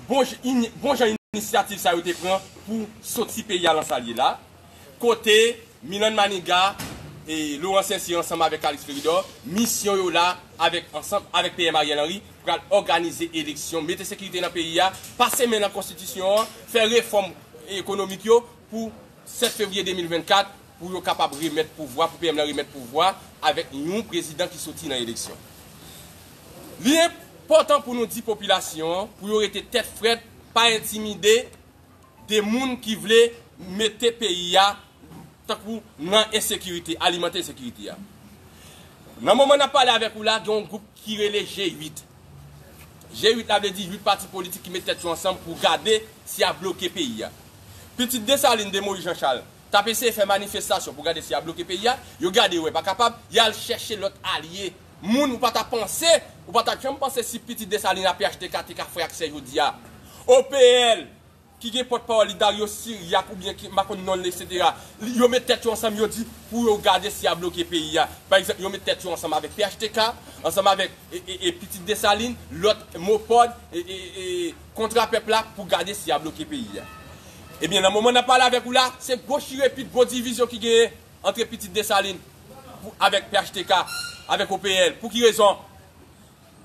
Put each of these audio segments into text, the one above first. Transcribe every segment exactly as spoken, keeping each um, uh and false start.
bon, j- ini- bon jan inisyativ sa yo te pran pou soti peyi a nan sa l ye la. Kote Milan Maniga e Laurent Saint-Cyr ansanm avèk Calixte Fleuridor, misyon yo la avèk ansanm avèk P M Ariel Henry pral òganize eleksyon, mete sekirite nan peyi a, pase men nan konstitisyon an, fè refòm ekonomik yo pou sèt fevriye de mil vennkat pou yo kapab remèt pouvwa, pou P M nan remèt pouvwa avèk yon prezidan ki soti nan eleksyon. Li enpòtan pou nou di popilasyon an pou yo rete tèt frèt, pa entimide de moun ki vle mete peyi a tankou nan ensekirite, alimante ensekirite a. Nan moman n ap pale avèk ou la, gen yon gwoup ki rele G uit. G uit la vle di uit pati politik ki met tèt yo ansanm pou gade si y a bloke peyi a. Pitit Desalin de Moyiz Janchal t ap eseye fè manifestasyon pou gade si y a bloke peyi a, yo gade yo wè pa kapab, y al chèche lòt alye. Moun ou pa ta panse, ou pa ta janm panse si Pitit Desalin a P H T K te ka frè ak sè jodi a. O P L, ki gen pòtpawòl li Dario Siriak oubyen ki m pa konn non l, etsetera. Li- Yo met tèt yo ansanm, yo di pou yo gade si y a bloke peyi a. Pa egzanp, yo met tèt yo ansanm avèk P H T K, ansanm avèk e, e, e Pitit Desalin, lòt Mopòd, e, e, e Kontra Pèp la pou gade si y a bloke peyi a. Ebyen, nan moman n ap pale avèk ou la, se gwo chirepit, gwo divizyon ki genyen antre Pitit Desalin pou- avèk P H T K, avèk O P L. Pou ki rezon?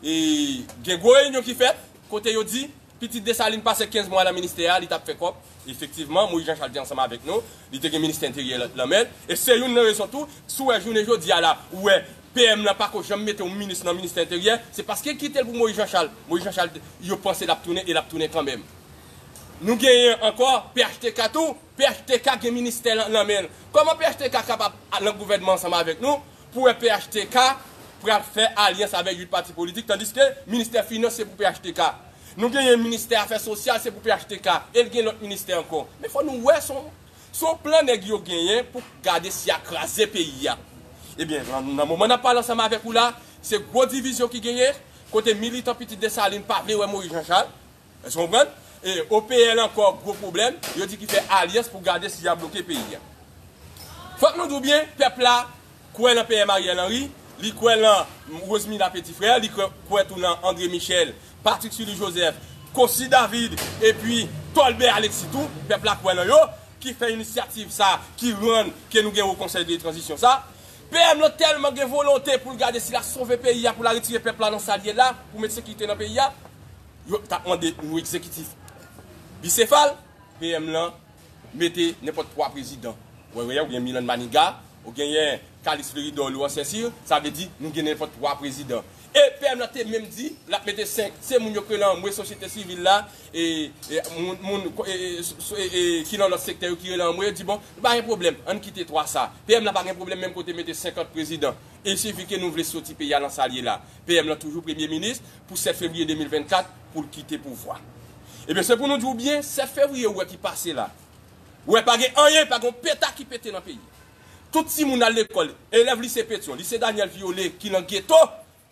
E gen gwo reyinyon ki fèt, kote yo di, Pitit Desalin pase kenz mwa nan ministè a, li t ap fè kòb. Efektivman, Moyiz Janchal te ansanm avèk nou, li te gen ministè enteryè lan- lan men l. E se youn nan rezon tou, si w wè jounen jodi a la, ou wè P M lan pako janm mete yon minis nan ministè enteryè, se paske l kite l pou Moyiz Janchal. Moyiz Janchal, yo panse l ap tounen e l ap tounen kanmenm. Nou genyen ankò P H T K tou, P H T K gen ministè lan- nan men l. Kòman P H T K kapab al nan gouvènman ansanm avèk nou pou wè P H T K pral fè alyans avèk uit pati politik, tandiske ministè finans se pou P H T K. Nou genyen ministè afè sosyal, se pou P H T K. E l gen lòt ministè ankò. Men fò nou wè se yon se yon plan nèg yo genyen pou gade si y a kraze peyi a. Ebyen, nan, nan moman n ap pale ansanm avèk ou la, se gwo divizyon ki genyen, kote militan Pitit Desalin pa vle wè Moyiz Janchal. Èske w konprann? E O P L ankò gwo pwoblèm, yo di ki fè alyans pou gade si y a bloke peyi a. Fòk nou di w byen, pèp la kwè nan P M Ariel Henry, li kwè nan Rosemila Petit Frère, li kwè, kwè tou nan André Michel, Patrick Sully Joseph, Cossy David, epi Tolbert Alexis tou, pèp la kwè nan yo, ki fè inisyativ sa, ki rann ke nou gen Wo Konsèy de Tranzisyon sa. P M lan tèlman gen volonte pou l gade si l a sove peyi a, pou l a retire pèp la nan sa l ye la, pou met sekirite nan peyi a, yo t ap mande yon egzekitif bisefal, P M lan mete nenpòt twa prezidan. Wè, wè, ou gen Milan Maniga, ou genyen Calixte Fleuridor, Laurent Saint-Cyr, sa vle di nou gen nenpòt twa prezidan. E P M lan te menm di, l ap mete senk. Se moun yo k rele anmwe sosyete sivil la, e, e, moun, moun e, e, so- e, e, ki nan lòt sektè yo ki rele anmwe, yo di, bon, nou pa gen pwoblèm, ann kite twa sa. P M lan pa gen pwoblèm menm kote mete senkant prezidan. E sifi ke nou vle soti peyi a nan sa l ye la. P M lan toujou premye minis pou sèt fevriye de mil vennkat pou l kite pouvwa. Ebyen, se pou nou di w byen, sèt fevriye ou wè ki pase la. Ou wè pa gen anyen, pa gen yon peta ki pete nan peyi. Tout timoun al lekòl, elèv lise Petyon, lise Daniel Violet ki nan geto,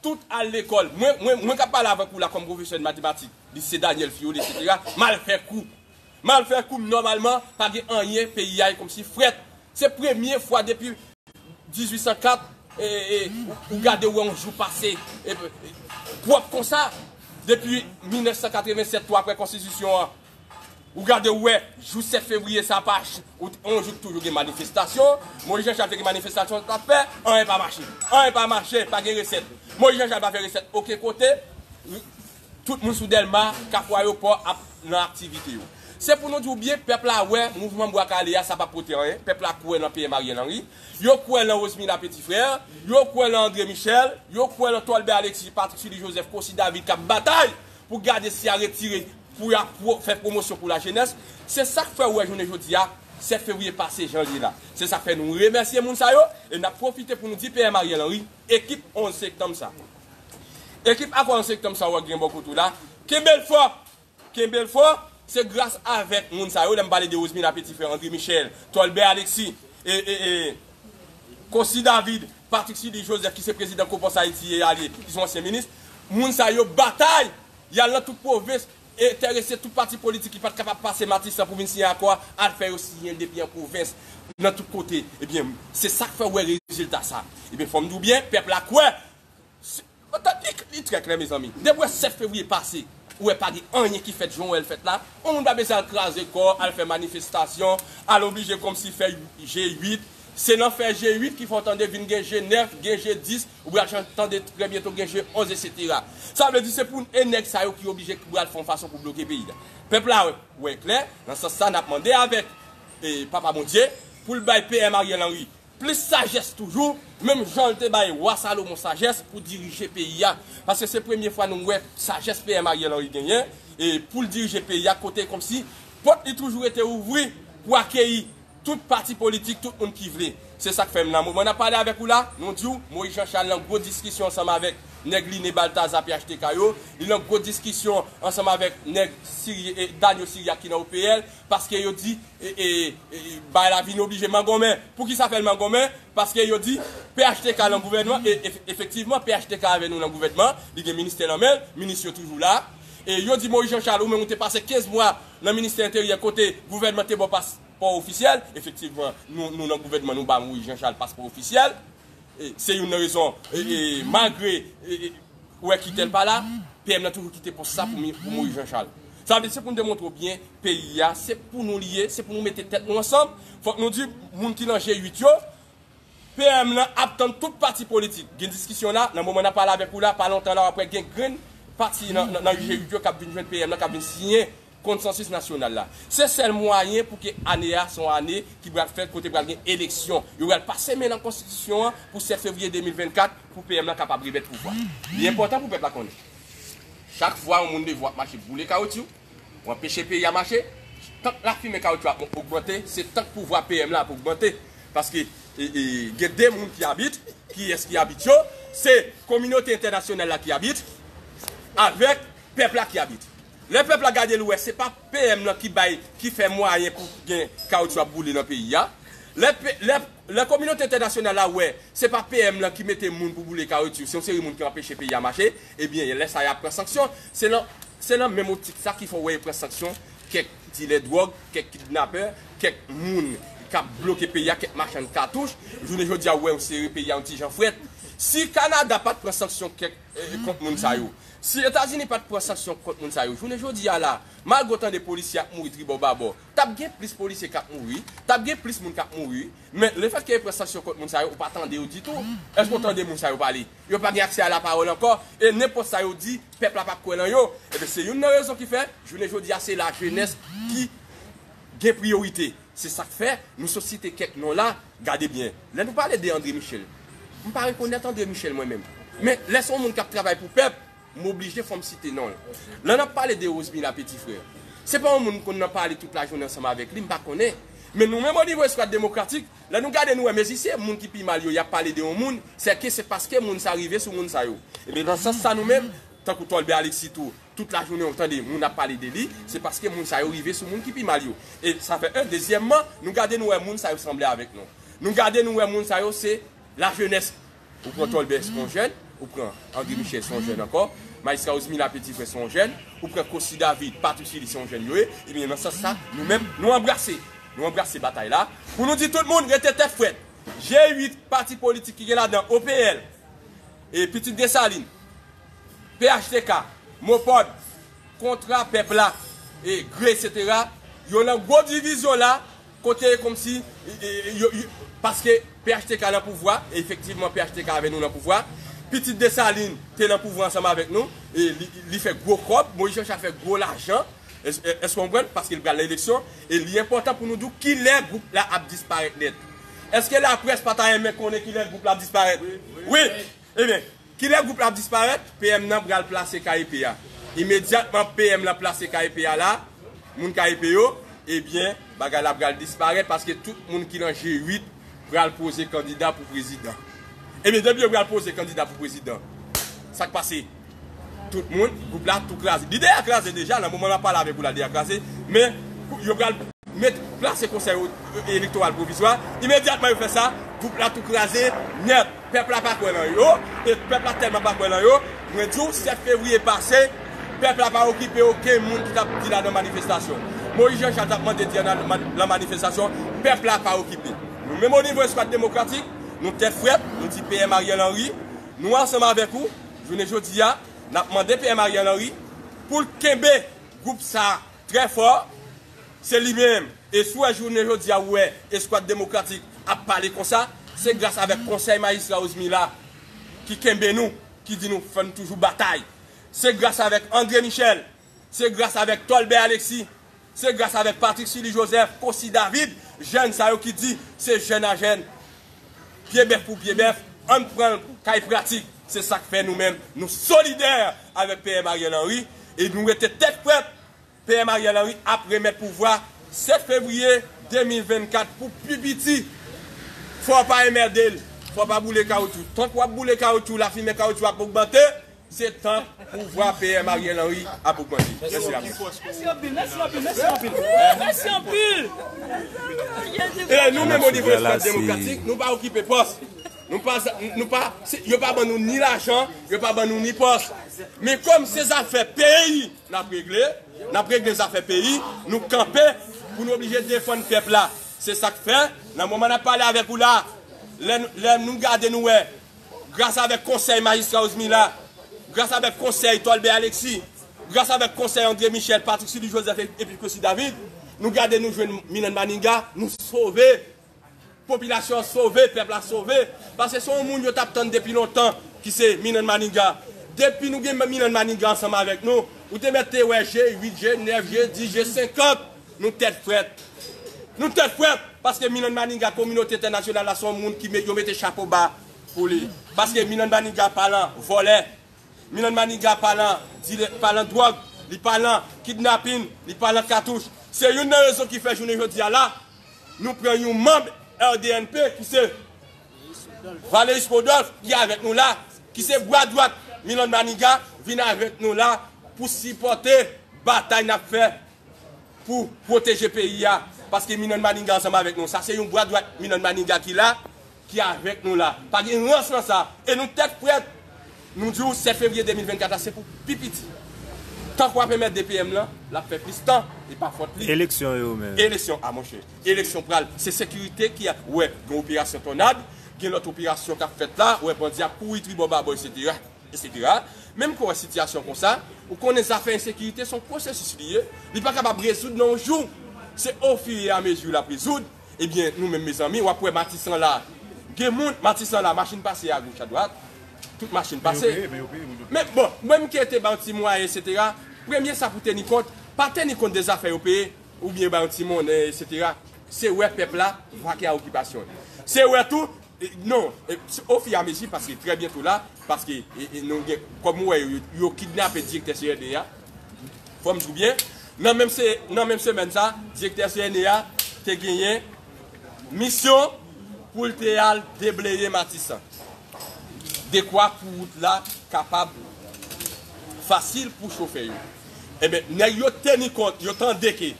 tout al lekòl. Mwen, mwen, mwen k ap pale avèk ou la kòm pwofesè de matematik, lise Daniel Violet, etsetera, m al fè kou. M al fè kou m nòmalman, pa gen anyen, peyi a e kòmsi frèt. Se premye fwa depi dizuit san kat, e, e, ou, ou gade ou wè yon jou pase e, e, pwòp konsa. Depi mil nèf san katrevennsèt tou, apre konstitisyon an, ou gade ou wè jou sèt fevriye sa pa ch- ou- yon jou k toujou gen manifestasyon. Moyiz Janchal te gen manifestasyon l t ap fè, anyen pa mache. Anyen pa mache, pa gen resèt. Moyiz Janchal pa fè resèt okenn kote. Tout moun sou Dèlma, Kafou Ayewopò ap nan aktivite yo. Se pou nou di w byen, pèp la wè mouvman Bwa Kale a, sa p ap pote anyen. Pèp la kwè nan P M Ariel Henry. Yo kwè nan Rosemila Petit Frère. Yo kwè nan André Michel. Yo kwè nan Tolbert Alexis, Patrick Sully Joseph, Cossy David k ap batay pou gade si y a retire, pou y a pwo- fè pwomosyon pou lajenès. Se sa k fè w wè jounen jodi a, sèt fevriye pase jan l ye la. Se sa k fè nou remèsye moun sa yo e n ap pwofite pou nou di P M Ariel Henry, ekip onz septanm sa. Ekip Akò onz septanm sa w ap gen bò kote w la, kenbe l fò. Kenbe l fò. Se gras avèk moun sa yo, lè m pale de Rosemila Petit Frère, André Michel, Tolbert Alexis, e, e, e, Cossy David, Patrick Sully Joseph ki se prezidan Kopòs Ayiti e alye, ki se yon ansyen minis. Moun sa yo batay, y al nan tout pwovens, enterese tout pati politik ki pa t kapab pase Matisan pou vin siyen akò a, al fè yo siyen l depi an pwovens, nan tout kote. Ebyen, se sa k fè w wè rezilta sa. Ebyen, fò m di w byen, pèp la kwè. Se- Otantik, li trè klè, mezanmi. Depi w wè sèt fevriye pase, Ou wè pa gen anyen ki fèt jan w wè l fèt la. Yon moun pa bezwen al kraze kò, al fè manifestasyon, al oblije kòmsi fè G uit. Se nan fè G uit ki fè w tande vin gen G nèf, gen G dis, ou pral chan- tande trè byento gen G onz, etsetera. Sa vle di se pou e nèg sa yo ki oblije ki pral fè yon fason pou bloke peyi a. Pèp la wè, wè klè, nan sans sa n ap mande avèk e, Papa Bondye pou l bay P M Ariel Henry plis sajès toujou, menm jan l te bay wa Salomon sajès pou dirije peyi a. Paske se premye fwa nou wè sajès P M Ariel Henry genyen, e pou l dirije peyi a kote kòmsi pòt li toujou rete ouvri pou akeyi tout pati politik, tout moun ki vle. Se sa k fè m nan moman n ap pale avèk ou la, nou di w, Moïse Jean Charles nan gwo diskisyon ansanm avèk nèg Line Baltazar P H T K yo, li nan gwo diskisyon ansanm avèk nèg Siri, e, Danio Siriac ki nan O P L, paske yo di e, e, e, bagay la vin oblije mangonmen. Poukisa fè l mangonmen? Paske yo di P H T K nan gouvènman, e, e, efektivman, P H T K avè nou nan gouvènman, li gen ministè nan men l, minis yo toujou la. E yo di Moïse Jean Charles, ou menm ou te pase kenz mwa nan ministè enteryè kote gouvènman te ba w paspò ofisyèl. Efektivman, nou, nou nan gouvènman, nou ba Moïse Jean Charles paspò ofisyèl. E se youn nan rezon, e, e, malgre e, e, ou wè kite l pa la, P M nan toujou kite pòs sa pou, mi- pou Moïse Jean Charles. Sa vle di se pou nou demontre w byen, peyi a, se pou nou li ye, se pou nou mete tèt nou ansanm. Fòk nou di moun ki nan G uit yo, P M nan ap tann tout pati politik. Gen diskisyon la, nan moman n ap pale avèk ou la, pa lontan la, w ap wè gen grenn pati nan, nan, nan G uit yo k ap vin jwenn P M nan, k ap vin siyen konsansis nasyonal la. Se sèl mwayen pou ke ane a se yon ane ki pral fèt kote pral gen eleksyon. Yo pral pase men nan konstitisyon an pou sèt fevriye de mil vennkat pou P M nan kapab remèt pouvwa. Li enpòtan pou pèp la konnen. Chak fwa yon moun leve w ap mache boule kawotchou, w anpeche peyi a mache, tank lafimen kawotchou ap ogmante, se tank pouvwa P M la ap ogmante. Paske e, e, gen de moun ki abit, kiyès ki abit yo? Se kominote entènasyonal la ki abit, avèk pèp la ki abit. Lè pèp la gade l wè, se pa P M lan ki bay, ki fè mwayen pou gen kawotchou ap boule nan peyi a. Lè, pe- lè, lè kominote entènasyonal la wè, se pa P M lan ki mete moun pou boule kawotchou, se yon seri moun ki anpeche peyi a mache, ebyen, lè sa y ap pran sanksyon. Se nan, se nan menm optik sa ki fè w wè yo pran sanksyon kèk dilè dwòg, kèk kidnapè, kèk moun k ap bloke peyi a, kèk machann katouch. Jounen jodi a, w wè yon seri peyi a yon ti jan frèt. Si Kanada pa t pran sanksyon kèk e, kont moun sa yo. Si Etazini pa t pran sanksyon kont moun sa yo, jounen jodi a la, malgre w tande polisye ap mouri tribò babò, t ap gen plis polisye k ap mouri, t ap gen plis moun k ap mouri, men lefètke yo pran sanksyon kont moun sa yo, ou pa tande yo ditou. Èske w tande moun sa yo pale? Yo pa gen aksè a lapawòl ankò, e nenpòt sa yo di, pèp la p ap kwè nan yo. Ebyen, se youn nan rezon ki fè, jounen jodi a, se lajenès ki gen priyorite. Se sa k fè nou sot site kèk non la. Gade byen, lè nou pale de André Michel, m pa rekonèt André Michel mwen menm. Men lè se yon moun k ap travay pou pèp, m oblije fò m site non l. Lè n ap pale de Rosemila Petit Frère, se pa yon moun m konn nan pale tout lajounen ansanm avèk li, m pa konnen. Men nou menm o nivo Eskwad Demokratik, lè nou gade nou wè mezi se moun ki pi mal yo, y ap pale de yon moun, sèke se paske moun sa rive sou moun sa yo. Ebyen nan sans sa nou menm, tankou Tolbè Alexis tou, tout lajounen w tande moun ap pale de li, se paske moun sa yo rive sou moun ki pi mal yo. E sa fè en. Dezyèmman, nou gade nou wè moun sa yo sanble avèk nou. Nou gade nou wè moun sa yo se lajenès. Ou pran Tolbè se yon jèn, ou pran André Michel se yon jèn ankò, Majistra Rosemila Petit Frère se yon jèn, ou pran Cossy David, Patrice Philippe se yon jèn yo ye, ebyen nan sans sa, nou menm, nou anbrase. Nou anbrase batay la. Pou nou di tout moun, rete tèt frèt. G uit, pati politik ki gen ladan O P L, e Pitit Desalin, P H T K, Mopòd, Kontra Pèp la, e Gre, etsetera, yo nan gwo divizyon la, kote kòmsi, e, e, yo, yo, paske P H T K nan pouvwa, e efektivman P H T K avè nou nan pouvwa, Pitit Desalin te nan pouvwa ansanm avèk nou, e li, li fè gwo kòb, Moïse Jean Charles fè gwo lajan, èske w konprann? Paske l pral nan eleksyon, e li enpòtan pou nou di w kilè gwoup la ap disparèt nèt. Èske laprès pa ta renmen konnen kilè gwoup la ap disparèt? Wi. Ebyen, kilè gwoup la ap disparèt? P M nan pral plase K E P a. Imedyatman P M lan plase K E P a la, moun K E P yo, ebyen, bagay la pral disparèt paske tout moun ki nan G uit pral poze kandida pou prezidan. Ebyen, depi yo pral poze kandida pou prezidan, sa k pase? Tout moun, gwoup la tou kraze. Li deja kraze deja, nan moman m ap pale avèk ou la, li deja kraze. Men, yo pral met plase konsèy elektoral pwovizwa. Imedyatman yo fè sa, gwoup la tou kraze nèt. Pèp la pa kwè nan yo, e pèp la tèlman pa kwè nan yo, mwen di w, sèt fevriye pase, pèp la pa okipe okenn moun ki t ap di l al nan manifestasyon. Moïse Jean Charles t ap mande di al nan, nan manifestasyon, pèp la pa okipe. Nou menm o nivo Eskwad Demokratik, nou tèt frèt, nou di P M Ariel Henry, nou ansanm avèk ou, jounen jodi a, n ap mande P M Ariel Henry, pou l kenbe gwoup sa a trè fò, se li menm. E si w wè jounen jodi a, ou wè Eskwad Demokratik ap pale konsa, se gras avèk Konsèy Majistra Osmila ki kenbe nou, ki di nou fò n toujou batay. Se gras avèk André Michel, se gras avèk Tolbè Alexis, se gras avèk Patrick Sully Joseph, Cossy David, jèn sa yo ki di se jèn a jèn, pye bèf pou pye bèf, ann pran l kay pratik. Se sa k fè nou menm, nou solidè avèk P M Ariel Henry e nou rete tèt frèt. P M Ariel Henry ap remèt pouvwa sèt fevriye de mil vennkat pou pi piti. Fò w pa enmède l, fò w pa boule kawotchou. Tan k w ap boule kawotchou, lafimen kawotchou ap ogmante, se tan pouvwa P M Ariel Henry ap ogmante. Mèsi la près. Mèsi anpil, mèsi anpil, mèsi anpil. Mèsi anpil. E nou menm o nivo Eskwad Demokratik, nou pa okipe pòs. Nou pa, nou pa, se, yo pa ban nou ni lajan, yo pa ban nou ni pòs. Men kòm se zafè peyi n ap regle, n ap regle zafè peyi, nou kanpe pou nou oblije defann pèp la. Se sa k fè, nan moman n ap pale avèk ou la, lè, lè nou gade nou wè, gras avèk konsèy Majistra Osmila, gras avèk konsèy Tolbè Alexis, gras avèk konsèy André Michel, Patrick Sully Joseph e- epi Cossy David, nou gade nou jwenn Minan Maniga, nou sove. Popilasyon an sove, pèp la sove. Paske se yon moun yo t ap tann depi lontan ki se Minan Maniga. Depi nou gen Minan Maniga ansanm avèk nou, ou te mèt te wè G uit, G nèf, G dis, G senkant, nou tèt frèt. Nou tèt frèt, paske Minan Maniga, kominote entènasyonal la, se yon moun ki met, yo mete chapo ba pou li. Paske Minan Maniga pa lan vòlè. Minan Maniga pa lan dilè, pa lan dwòg, li pa lan kidnapin, li pa lan katouch. Se youn nan rezon ki fè jounen jodi a la, nou pran yon manm R D N P ki se Valeris Rodolphe ki avèk nou la, ki se bra dwat Minan Maniga, vin avèk nou la pou sipòte batay n ap fè pou pwoteje peyi a, paske Minan Maniga ansanm avèk nou. Sa se yon bra dwat Minan Maniga ki la, ki avèk nou la. Pa gen rans nan sa. E nou tèt frèt. Nou di w sèt fevriye de mil vennkat la, se pou pi piti. Tank w ap enmède P M lan, l ap fè plis tan, e pa fòt li. Eleksyon yo menm. Eleksyon, a monchè. Eleksyon pral, se sekirite ki ap, wè, gen operasyon Tònad, gen lòt operasyon k ap fèt la, wè, bandi ap kouri tribò babò, etsetera. Etsetera. Menm ke w wè sitiyasyon konsa, ou konnen zafè ensekirite se yon pwosesis li ye, li pa kapab rezoud nan yon jou. Se ofireyamezi l ap rezoud. Ebyen, nou menm, mezanmi, w ap wè Matisan la, gen moun, Matisan la, machin pase agòch adwat, tout machin pase. Men bon, mwen m ki te ba yon ti mwayen, etsetera, premye sa pou teni kont, pa teni kont de zafè yo peye, oubyen ba yon ti monnen, etsetera. Se wè pèp la vake a okipasyon. Se wè tou, E, non, e, s- ofiyamezi, paske trè byento la, paske e, e, nou gen, kòm ou wè, yo, yo kidnape direktè C N E a. Fò m di w byen, nan menm, se, nan menm semèn sa, direktè C N E a te genyen misyon pou l te al debleye Matisan. Dekwa pou wout la kapab fasil pou chofè yo. Ebyen, nèg yo teni kont, yo tande ke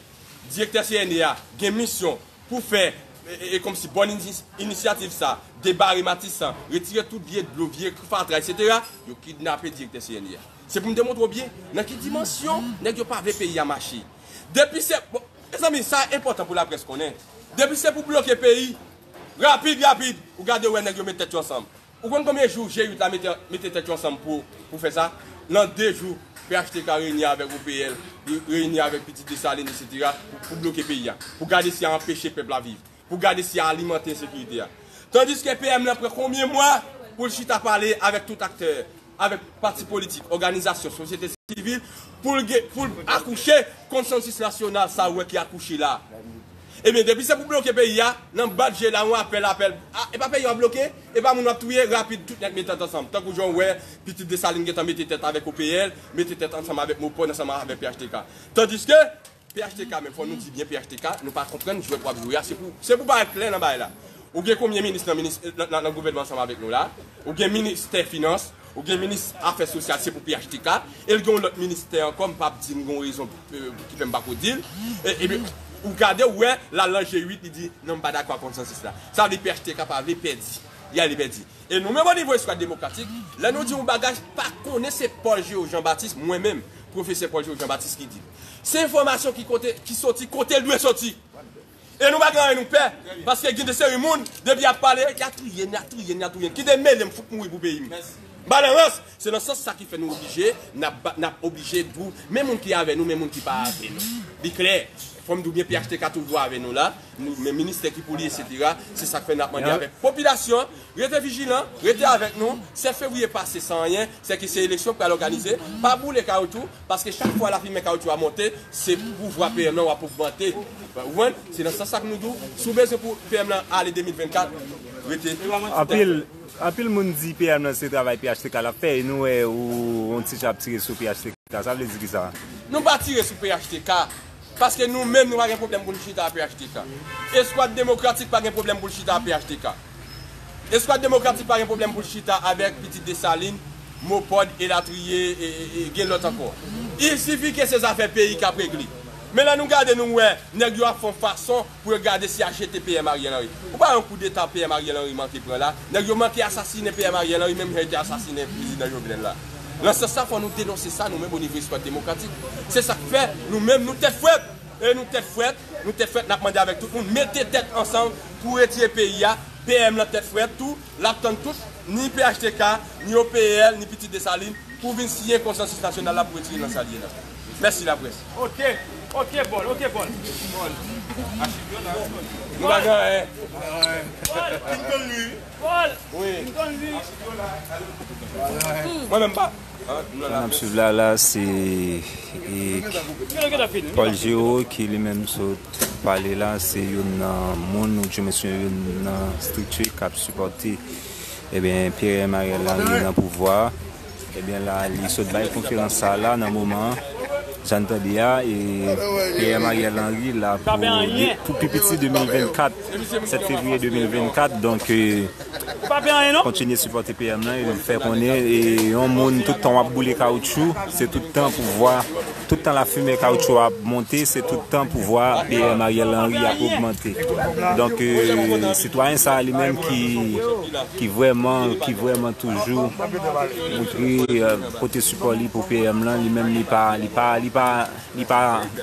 direktè C N E a gen misyon pou fè, e, e, e kòmsi bòn inis- inisyativ sa, debare Matisan, retire tout vye dlo, vye fatra, etsetera, yo kidnape direktè C N E a. Se pou m te montre w byen nan ki dimansyon nèg yo pa vle peyi a mache. Depi se, bon, mezanmi, sa enpòtan pou laprès konnen. Depi se pou bloke peyi, rapid, rapid, ou gade wè nèg yo met tèt yo ansanm. Ou konn konbyen jou G uit la mete, mete tèt yo ansanm pou, pou fè sa? Nan de jou, P H T K reyini avèk O P L, reyini avèk Pitit Desalin, etsetera, pou, pou bloke peyi a, pou gade si y a anpeche pèp la viv, pou gade si y a alimante ensekirite a. Tandiske P M nan pran konbyen mwa pou l chita pale avèk tout aktè, avèk pati politik, òganizasyon, sosyete sivil, pou l gen, pou l akouche konsansis nasyonal sa ou wè ki akouche la. Ebyen, depi se pou bloke peyi a, nan bat je la, yon apèl, apèl. A, e pa peyi a w ap bloke, e pa moun w ap touye, rapid, tout nèt met tèt ansanm. Tankou jan w wè, Pitit Desalin gentan mete tèt avèk O P L, mete tèt ansanm avèk Mopon, ansanm avèk P H T K. Tandiske, P H T K, menm fò nou di byen P H T K, nou pa konprann jwèt w ap jwe a, se pou, se pou parèt klè nan bagay la. Ou gen konbyen minis nan, minis, nan, nan, nan gouvènman ansanm avèk nou la? Ou gen ministè finans, ou gen minis afè sosyal, se pou P H T K, e l gen yon lòt ministè ankò, m p ap di, m gen yon rezon, e, ki fè m pa ko di l. E, ebyen, ou gade, ou wè, l al nan G uit, li di, non, m pa dakò ak konsansis la. Sa vle di P H T K pa vle pèdi. Li ale pèdi. E nou menm o nivo Eskwad Demokratik, lè nou di yon bagay, pa konnen se Paul Géo Jean Baptiste, mwen menm, pwofesè Paul Géo Jean Baptiste ki di l. Se enfòmasyon ki kote, ki soti, kote l dwe soti. E nou pa gen anyen nou pè, paske gen de seri moun, depi y ap pale, y a touye n, y a touye n, y a touye n. Kite mele m, fout mouri pou peyi m. Balan rans! Se nan sans sa ki fè nou oblije, n ap ba- n ap oblije di w, men moun ki avè nou, men moun ki pa avè nou. Li klè, fò m di w byen, P H T K toujou avè nou la, nou, men ministè ki pou li, etsetera. Se sa k fè n ap mande avèk popilasyon, rete vijilan, rete avèk nou. Sèt fevriye pase san anyen, sèke se eleksyon k pral òganize. Pa boule kawotchou, paske chak fwa lafimen kawotchou a monte, se pouvwa P M nan w ap ogmante. Ou konprann? Se nan sans sa k nou di w, si w bezwen pou P M nan ale de mil vennkat, rete. Anpil, anpil moun di P M nan se travay P H T K l ap fè, e nou wè ou yon ti jan ap tire sou P H T K. Sa vle di kisa? Nou pa tire sou P H T K, paske nou menm nou pa gen pwoblèm pou n chita a P H T K. Eskwad Demokratik pa gen pwoblèm pou l chita a P H T K. Eskwad Demokratik pa gen pwoblèm pou l chita avèk Pitit Desalin, Mopòd, elatriye, e, e, e gen lòt ankò. Il sifi ke se zafè peyi k ap regle. Men lè nou gade, nou wè nèg yo ap fè yon fason pou yo gade si y a jete P M Ariel Henry. Ou pa wè yon koudeta P M Ariel Henry manke pran la? Nèg yo manke asasinen P M Ariel Henry menm jan yo te asasinen prezidan Jovenel la. Nan sans sa, fò nou denonse sa, nou menm, onivo Eskwad Demokratik. Se sa k fè nou menm nou tèt frèt. E nou tèt frèt, nou tèt frèt, n ap mande avèk tout moun, mete tèt ansanm pou retire peyi a. P M nan tèt frèt tou, l ap tann tout, ni P H T K, ni O P L, ni Pitit Desalin, pou vin siyen konsansis nasyonal la pou retire nan sa l ye la. Mèsi laprès. Ok, ok, Paul, ok, Paul. Paul. Nou pa gen anyen. Paul. Paul. Wi. Mwen menm pa. Sa n ap swiv la, la, se, e, Paul Giraud ki li menm sot pale la, se youn nan moun, ou di mwen se youn nan estrikti k ap sipòte, ebyen, P M Ariel Henry nan pouvwa a. Ebyen, la, li sot bay konferans sa la nan moman an, jan n tande a, e P M Ariel Henry la pou, pou pi piti de mil vennkat, sèt fevriye de mil vennkat, donk, e, kontinye sipòte P M nan, e fè konnen, e, yon moun tout tan w ap boule kawotchou, se tout tan pouvwa, tout tan lafimen kawotchou ap monte, se tout tan pouvwa P M Ariel Henry ap ogmante. Donk, e, sitwayen sa a li menm ki, ki vrèman, ki vrèman toujou montre, e, pote sipò li pou P M lan, li menm li pa, li pa, li pa, li pa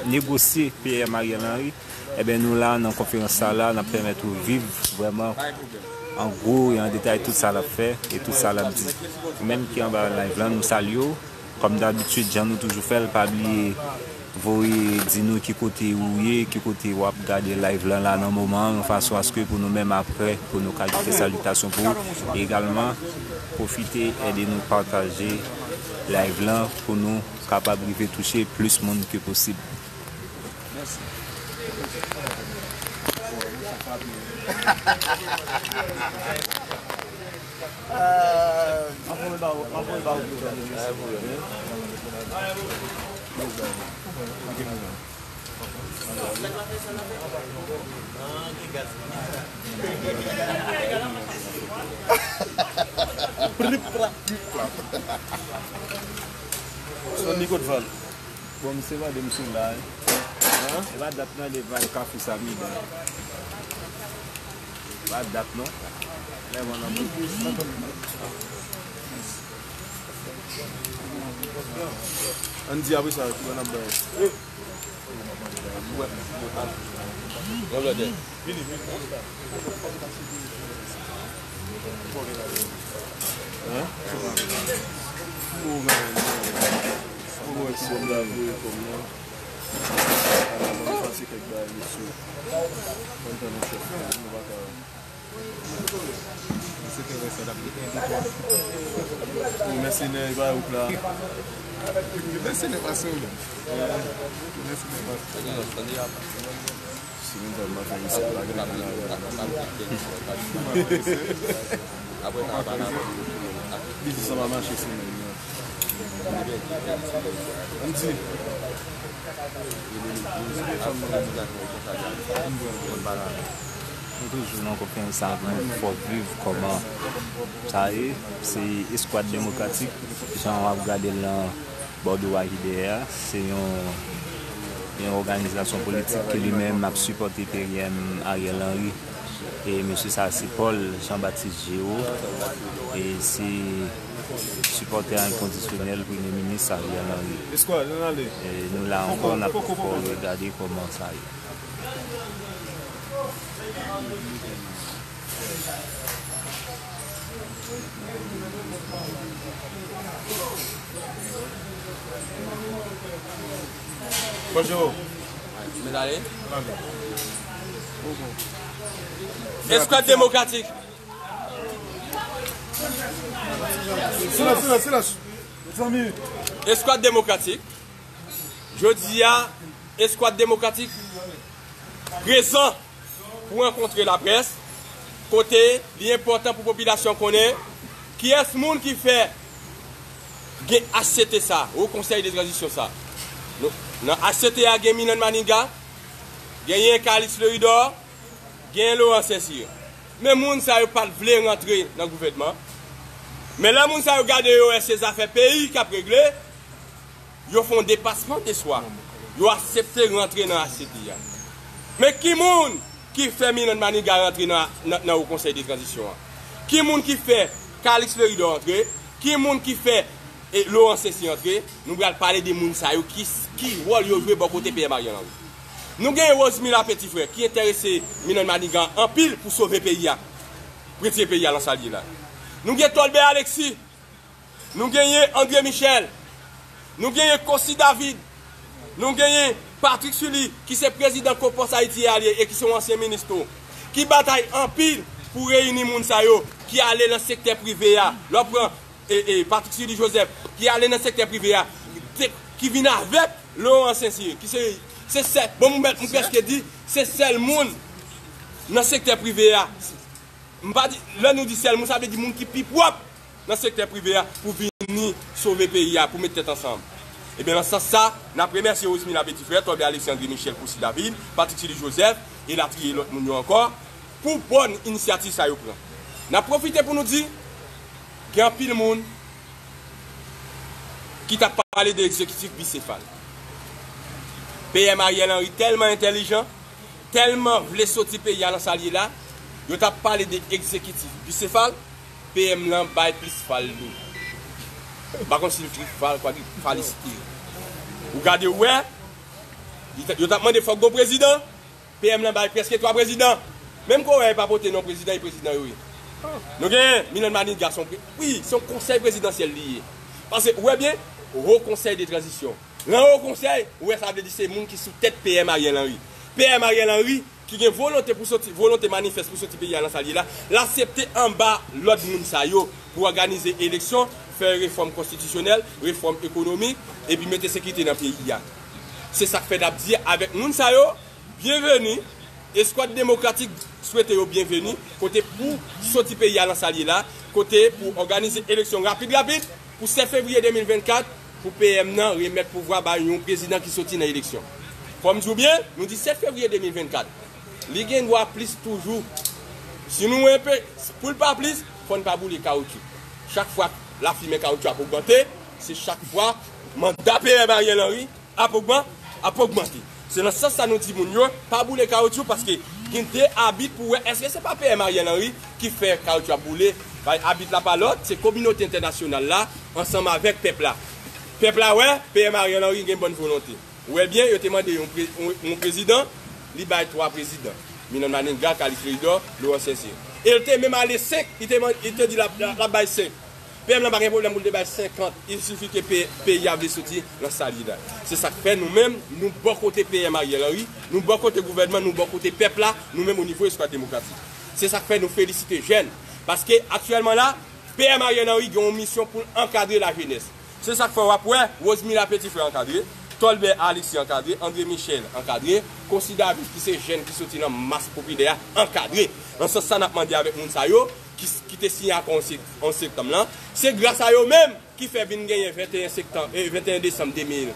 negosye P M Ariel Henry. Ebyen, nou la nan konferans sa la, n ap pèmèt ou viv vrèman an gwo e an detay tout sa l ap fè e tout sa l ap di. Ou menm ki anba live lan, nou salye w. Kòm dabitid, jan nou toujou fè l, pa bliye voye di nou ki kote ou ye, ki kote w ap gade live lan la nan moman an, yon fason aske pou nou menm apre, pou nou ka fè salitasyon pou ou. E egalman, pwofite ede nou pataje live lan pou nou kapab rive touche plis moun ke posib. Mèsi. Prip, prap, prip, prap. Sonny Godval. Bon, misye mande m si w la, wi. E pa dat nan, li va al kafou sa, mi dan. E pa dat non. Lè mwen nan Ann di apre sa, ki ban ap bay. Yon lòt. Hein? Ou gen, ou gen, ou gen, ou gen, Ala ban m pase kèk bagay, mesye. Ban m tann yon chèf, nou pa ka. Mesye te wè sa l ap gen de twa. Ou mèsenè, e pa ou k la. Mèsenè pa sou. Mèsenè pa sou. Simen sa m ap fè isit, pa gen anyen la. Biznis lan pa mache simen nan. Ann di. Nou toujou nan konferans sa pou nou fè w viv kòman sa ye. Se Eskwad Demokratik, jan w ap gade l nan bòdwo a ki dèyè a, se yon, yon òganizasyon politik ki li menm ap sipòte P M Ariel Henry. E mesye sa a se Paul Jean Baptiste Giraud. E se sipòtè enkondisyonèl Premye Minis Ariel Henry. E nou la ankò, n ap fè w gade kòman sa ye. Bonjou. Mèt ale. Eskwad Demokratik. Silans, silans, silans. Eskwad Demokratik. Jodi a, Eskwad Demokratik prezan pou rankontre laprès, kote li enpòtan pou popilasyon konnen kiyès moun ki fè gen H C T sa, Haut Conseil de Transition sa. Nou, nan H C T a, gen Minan Maniga, genyen Calyx Leridor, genyen Laurent Saint-Cyr. Men moun sa yo pa t vle rantre nan gouvènman. Men lè moun sa yo gade yo wè se zafè peyi k ap regle, yo fè yon depasman de swa. Yo aksepte rantre nan H C T a. Men ki moun ki fè Minan Maniga rantre nan, nan, nan Haut Conseil de Transition an? Ki moun ki fè Calyx Leridor antre? Ki moun ki fè, e, Laurent Saint-Cyr antre? Nou pral pale de moun sa yo, ki, ki wòl yo jwe bò kote P M Ariel Henry. Nou gen Rosemila Petit Frère ki enterese Minan Maniga anpil pou sove peyi a, retire peyi a nan sa l ye la. Nou gen Tolbert Alexis, nou genyen André Michel, nou genyen Cossy David, nou genyen Patrick Sully, ki se prezidan Kopòs Ayiti a li ye e ki se yon ansyen minis tou, ki batay anpil pou reyini moun sa yo, ki ale nan sektè prive a. Lè w pran, e, e, Patrick Sully Joseph, ki ale nan sektè prive a, te, ki vin avèk Laurent Saint-Cyr, ki se, se sèl, bon, m, m prèske di, se sèl moun nan sektè prive a. M pa di, lè nou di sèl moun, sa vle di moun ki pi pwòp nan sektè prive a pou vini sove peyi a, pou met tèt ansanm. Ebyen, nan sans sa, n ap remèsye Rosemila Petit Frère, Tolbert Alexis, André Michel, Cossy David, Patrick Sully Joseph, elatriye lòt moun yo ankò, pou bòn inisyativ sa yo pran. N ap pwofite pou nou di, gen anpil moun ki t ap pale de egzekitif bisefal. P M Ariel Henry tèlman entèlijan, tèlman vle soti peyi a nan sa l ye la, yo t ap pale de egzekitif bisefal, P M lan bay plis fal li. M pa konn si l trifal, kwadrifalistik li ye. Ou gade, ou wè, li t, yo t ap mande fòk gon prezidan, P M lan bay prèske twa prezidan. Menm ke w wè, e pa pote non prezidan, e prezidan yo ye. Nou gen Minan Maniga, se yon pre-, wi, se yon konsèy prezidansyèl li ye. Paske, ou wè byen, Haut Conseil de Transition. Nan Haut Conseil, ou wè sa vle di se moun ki sou tèt P M Ariel Henry. P M Ariel Henry, ki gen volonte pou soti, volonte manifès pou soti peyi a nan sa l ye la, l aksepte anba lòd moun sa yo pou òganize eleksyon, fè refòm konstitisyonèl, refòm ekonomik, epi mete sekirite nan peyi a. Se sa k fè n ap di avèk moun sa yo, byenveni, Eskwad Demokratik swete yo byenveni, kote pou soti peyi a nan sa l ye la, kote pou òganize eleksyon rapid rapid, pou sèt fevriye de mil vennkat, pou P M nan remèt pouvwa bay yon prezidan ki soti nan eleksyon. Fò m di w byen, nou di sèt fevriye de mil vennkat. Li gen dwa plis toujou. Si nou enpe, pou l pa plis, fò n pa boule kawoutchou. Chak fwa lafimen kawoutchou ap ogmante, se chak fwa manda P M Ariel Henry ap ogman-, ap ogmante. Se nan sans sa nou di moun yo, pa boule kawoutchou, paske gen de abit pou wè èske se pa P M Ariel Henry ki fè kawoutchou ap boule. Bay abit la pa lòt, se kominote entènasyonal la, ansanm avèk pèp la. Pèp la wè, P M Ariel Henry gen bòn volonte. Ou wè byen, yo te mande yon pre-, yon, yon prezidan, li bay twa prezidan. Minan Maniga, Calyx Leridor, Laurent Saint-Cyr. E l te menm ale senk, li te man-, li te di l ap, l ap bay senk. P M lan pa gen pwoblèm pou l te bay senkant, il suffit ke pe-, peyi a vle soti nan sa l ye la. Se sa k fè nou menm, nou bò kote P M Ariel Henry, nou bò kote gouvènman, nou bò kote pèp la, nou menm o nivo Eskwad Demokratik. Se sa k fè nou felisite jèn. Paske aktyèlman la, P M Ariel Henry gen yon misyon pou l ankadre lajenès. Se sa k fè w ap wè Rosemila Petit Frère ankadre, Tolbert Alexis ankadre, André Michel ankadre, Cossy David ki se jèn ki soti nan mas popilè a ankadre. Nan sans sa n ap mande avèk moun sa yo ki, ki te siyen akò onz sep-, onz septanm lan, se gras a yo menm ki fè vin genyen venteyen septanm, e, venteyen desanm de mil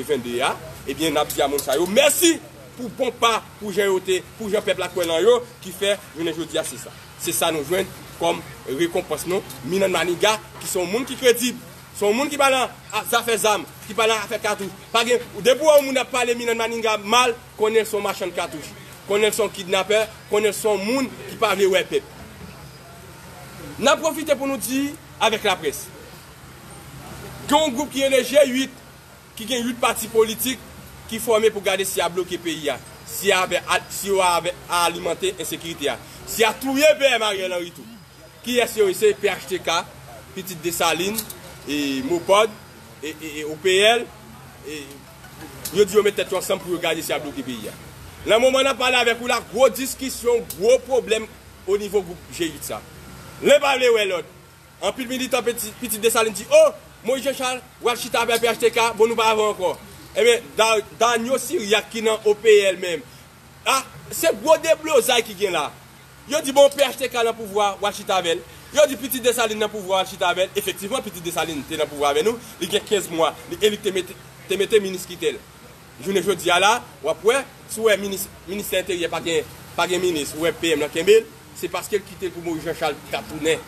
vennde a, ebyen n ap di a moun sa yo mèsi pou bon pa, pou jan yo te, pou jan pèp la kwè nan yo, ki fè jounen jodi a se sa. Se sa nou jwenn kòm rekonpans nou. Minan Maniga, ki se yon moun ki kredib, se yon moun ki pa nan a-, zafè zam, ki pa nan afè katouch. Pa gen, depi w wè yon moun ap pale Minan Maniga mal, konnen l se yon machann katouch. Konnen l se yon kidnapè, konnen l se yon moun ki pa vle wè pèp. N ap pwofite pou nou di avèk laprès. Gen yon gwoup ki rele G uit, ki gen uit pati politik ki fòme pou gade si y a bloke peyi a, si y a avè, si yo avè a alimante ensekirite a, si y a touye P M Ariel Henry tou. Kiyès yo ye? Se P H T K, Pitit Desalin, e, Mopod, e, e, e, O P L, e, yo di yo met tèt yo ansanm pou yo gade si y ap bloke peyi a. Nan moman n ap pale avèk ou la, gwo diskisyon, gwo pwoblèm o nivo gwoup G uit sa. Len pa vle wè lòt. Anpil militan Peti-, Pitit Desalin di, "O, Moyiz Janchal w al chita avè P H T K, bon, nou pa avè w ankò." Ebyen, Da-, Danyo Siryak ki nan O P L menm, a, se gwo deblozay ki gen la. Yo di, "Bon, P H T K nan pouvwa, w al chita avè l." Yo di, "Pitit Desalin nan pouvwa, w al chita avè l." Efektivman, Pitit Desalin te nan pouvwa avè nou, li gen kenz mwa, li, e li te mete, te mete minis Kitèl. Jounen jodi a la, w ap wè, si w wè minis, ministè enteryè pa gen, pa gen minis, ou wè P M lan kenbe l, se paske l kite l pou Moyiz Janchal ta tounen.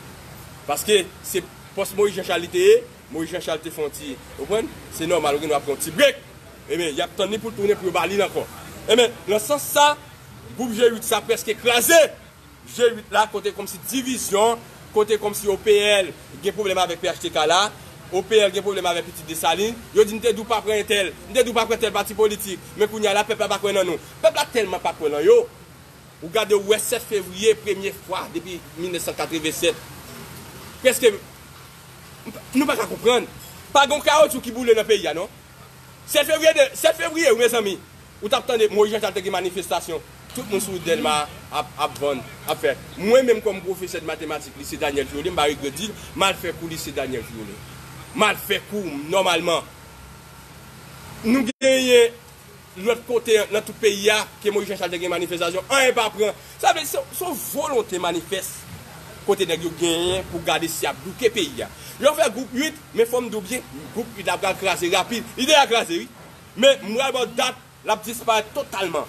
Paske se pòs Moyiz Janchal li te ye, Moyiz Janchal te fè yon ti, ou konprann? Se nòmal, ou gen dwa pran yon ti brek. Ebyen, y ap tann li pou l tounen pou yo ba li l ankò. Ebyen, nan sans sa, gwoup G uit sa prèske kraze. G uit la, kote kòmsi divizyon, kote kòmsi O P L gen pwoblèm avèk P H T K la, O P L gen pwoblèm avèk Pitit Desalin, yo di, "M te di w pa pran entèl, m te di w pa pran tèl pati politik, men kounye a la, pèp la pa kwè nan nou." Pèp la tèlman pa kwè nan yo, ou gade, ou wè sèt fevriye, premye fwa depi mil nèf san katreven sèt, prèske, nou pa ka konprann. Pa gen kawotchou ki boule nan peyi a, non. Sèt fevriye de, sèt fevriye, wi, mezanmi, ou t ap tande Moyiz Janchal te gen manifestasyon. Tout moun sou Dèlma ap, ap vann, ap fè. Mwen menm kòm pwofesè de matematik lise Daniel Triolet, m pa regrèt di l, m al fè kou lise Daniel Triolet. M al fè kou nòmalman. Nou genyen lòt kote nan tout peyi a ke Moyiz Janchal te gen manifestasyon, anyen pa pran. Sa vle di se, se yon volonte manifès kote nèg yo genyen pou gade si y ap bouke peyi a. Yo fè gwoup uit, men fò m di w byen, gwoup uit la pral kraze rapid. Li deja kraze, wi. Men m pral ba w dat, l ap disparèt totalman.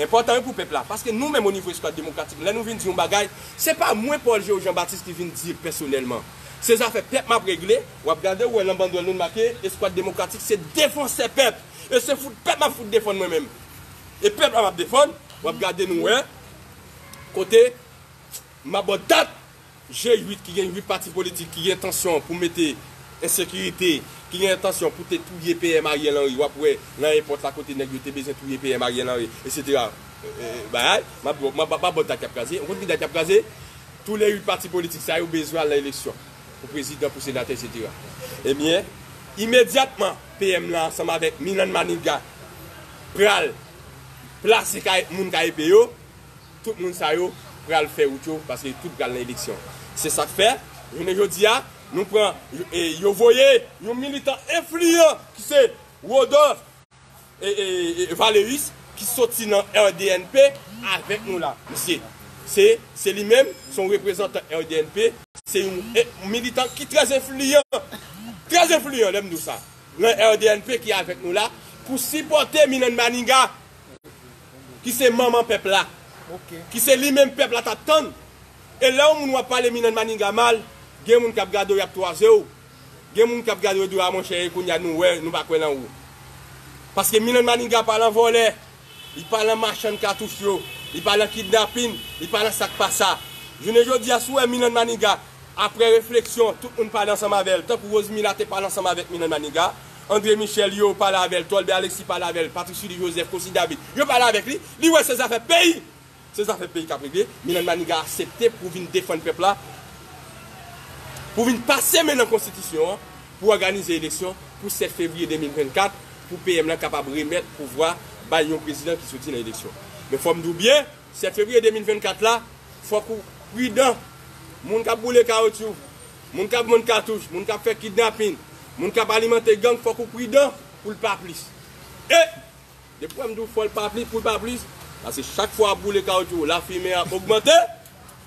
Enpòtan, wi, pou pèp la. Paske nou menm, o nivo Eskwad Demokratik, lè nou vin di yon bagay, se pa mwen, Paul Géo Jean Baptiste, ki vin di l pèsonèlman. Se zafè pèp m ap regle. W ap gade, w wè nan bandwèl nou, n make Eskwad Demokratik se defansè pèp. E se fout pèp m ap fout defann mwen menm. E pèp la m ap defann, w ap gade nou wè kote m ap ba w dat G uit ki gen uit pati politik ki gen entansyon pou mete ensekirite, ki gen entansyon pou te touye P M Ariel Henry, w ap wè nan èpòt la kote nèg yo te bezwen touye P M Ariel Henry, etsetera. E, e, bagay, m ap, m ap, m ap ba w dat y ap kraze. Ou konn ki dat y ap kraze? Tou le uit pati politik sa yo bezwen al nan eleksyon. Pou prezidan, pou senatè, etsetera. Ebyen, imedyatman, P M lan ansanm avèk Milan Maniga pral plase kay, moun K E P yo, tout moun sa yo pral fè wout yo, paske tout pral nan eleksyon. Se sa k fè, jounen jodi a, nou pran, e, yo voye yon militan enfliyan ki se Rodolphe e, e, e, Valeris ki soti nan R D N P avèk nou la. Misye, se, se li menm, se yon reprezantan R D N P, se yon, e, militan ki trè enfliyan, trè enfliyan, lè m di w sa, nan R D N P ki avèk nou la, pou sipòte Milan Maniga, ki se manman pèp la, ki se li menm pèp la t ap tann. E lè yon moun w ap pale Milan Maniga mal, gen moun k ap gade w, y ap twaze w. Gen moun k ap gade w, yo di w, "A, monchè, e kounye a nou wè, nou pa kwè nan ou." Paske Milan Maniga pa nan vòlè, li pa nan machann katouch yo, li pa nan kidnapin, li pa nan sa k pa sa. Jounen jodi a, si w wè Milan Maniga, apre refleksyon, tout moun pale ansanm avè l, tankou Rosemila te pale ansanm avèk Milan Maniga, André Michel yo pale avè l, Tolbert Alexis pale avè l, Patrick Sully Joseph, Cossy David, yo pale avèk li, li wè se zafè peyi. Se zafè peyi k ap regle, Milan Maniga aksepte pou vin defann pèp la, pou vin pase men nan konstitisyon an, pou òganize eleksyon pou sèt fevriye de mil vennkat, pou P M lan kapab remèt pouvwa bay yon prezidan ki soti nan eleksyon. Men fò m di w byen, sèt fevriye de mil vennkat la, fòk ou pridan. Moun k ap boule kawotchou, moun k ap vann katouch, moun k ap fè kidnapin, moun k ap alimante gang, fòk ou pridan pou l pa plis. E depi w wè m di w fò l pa plis, pou l pa plis, paske chak fwa w ap boule kawotchou, lafimen ap ogmante,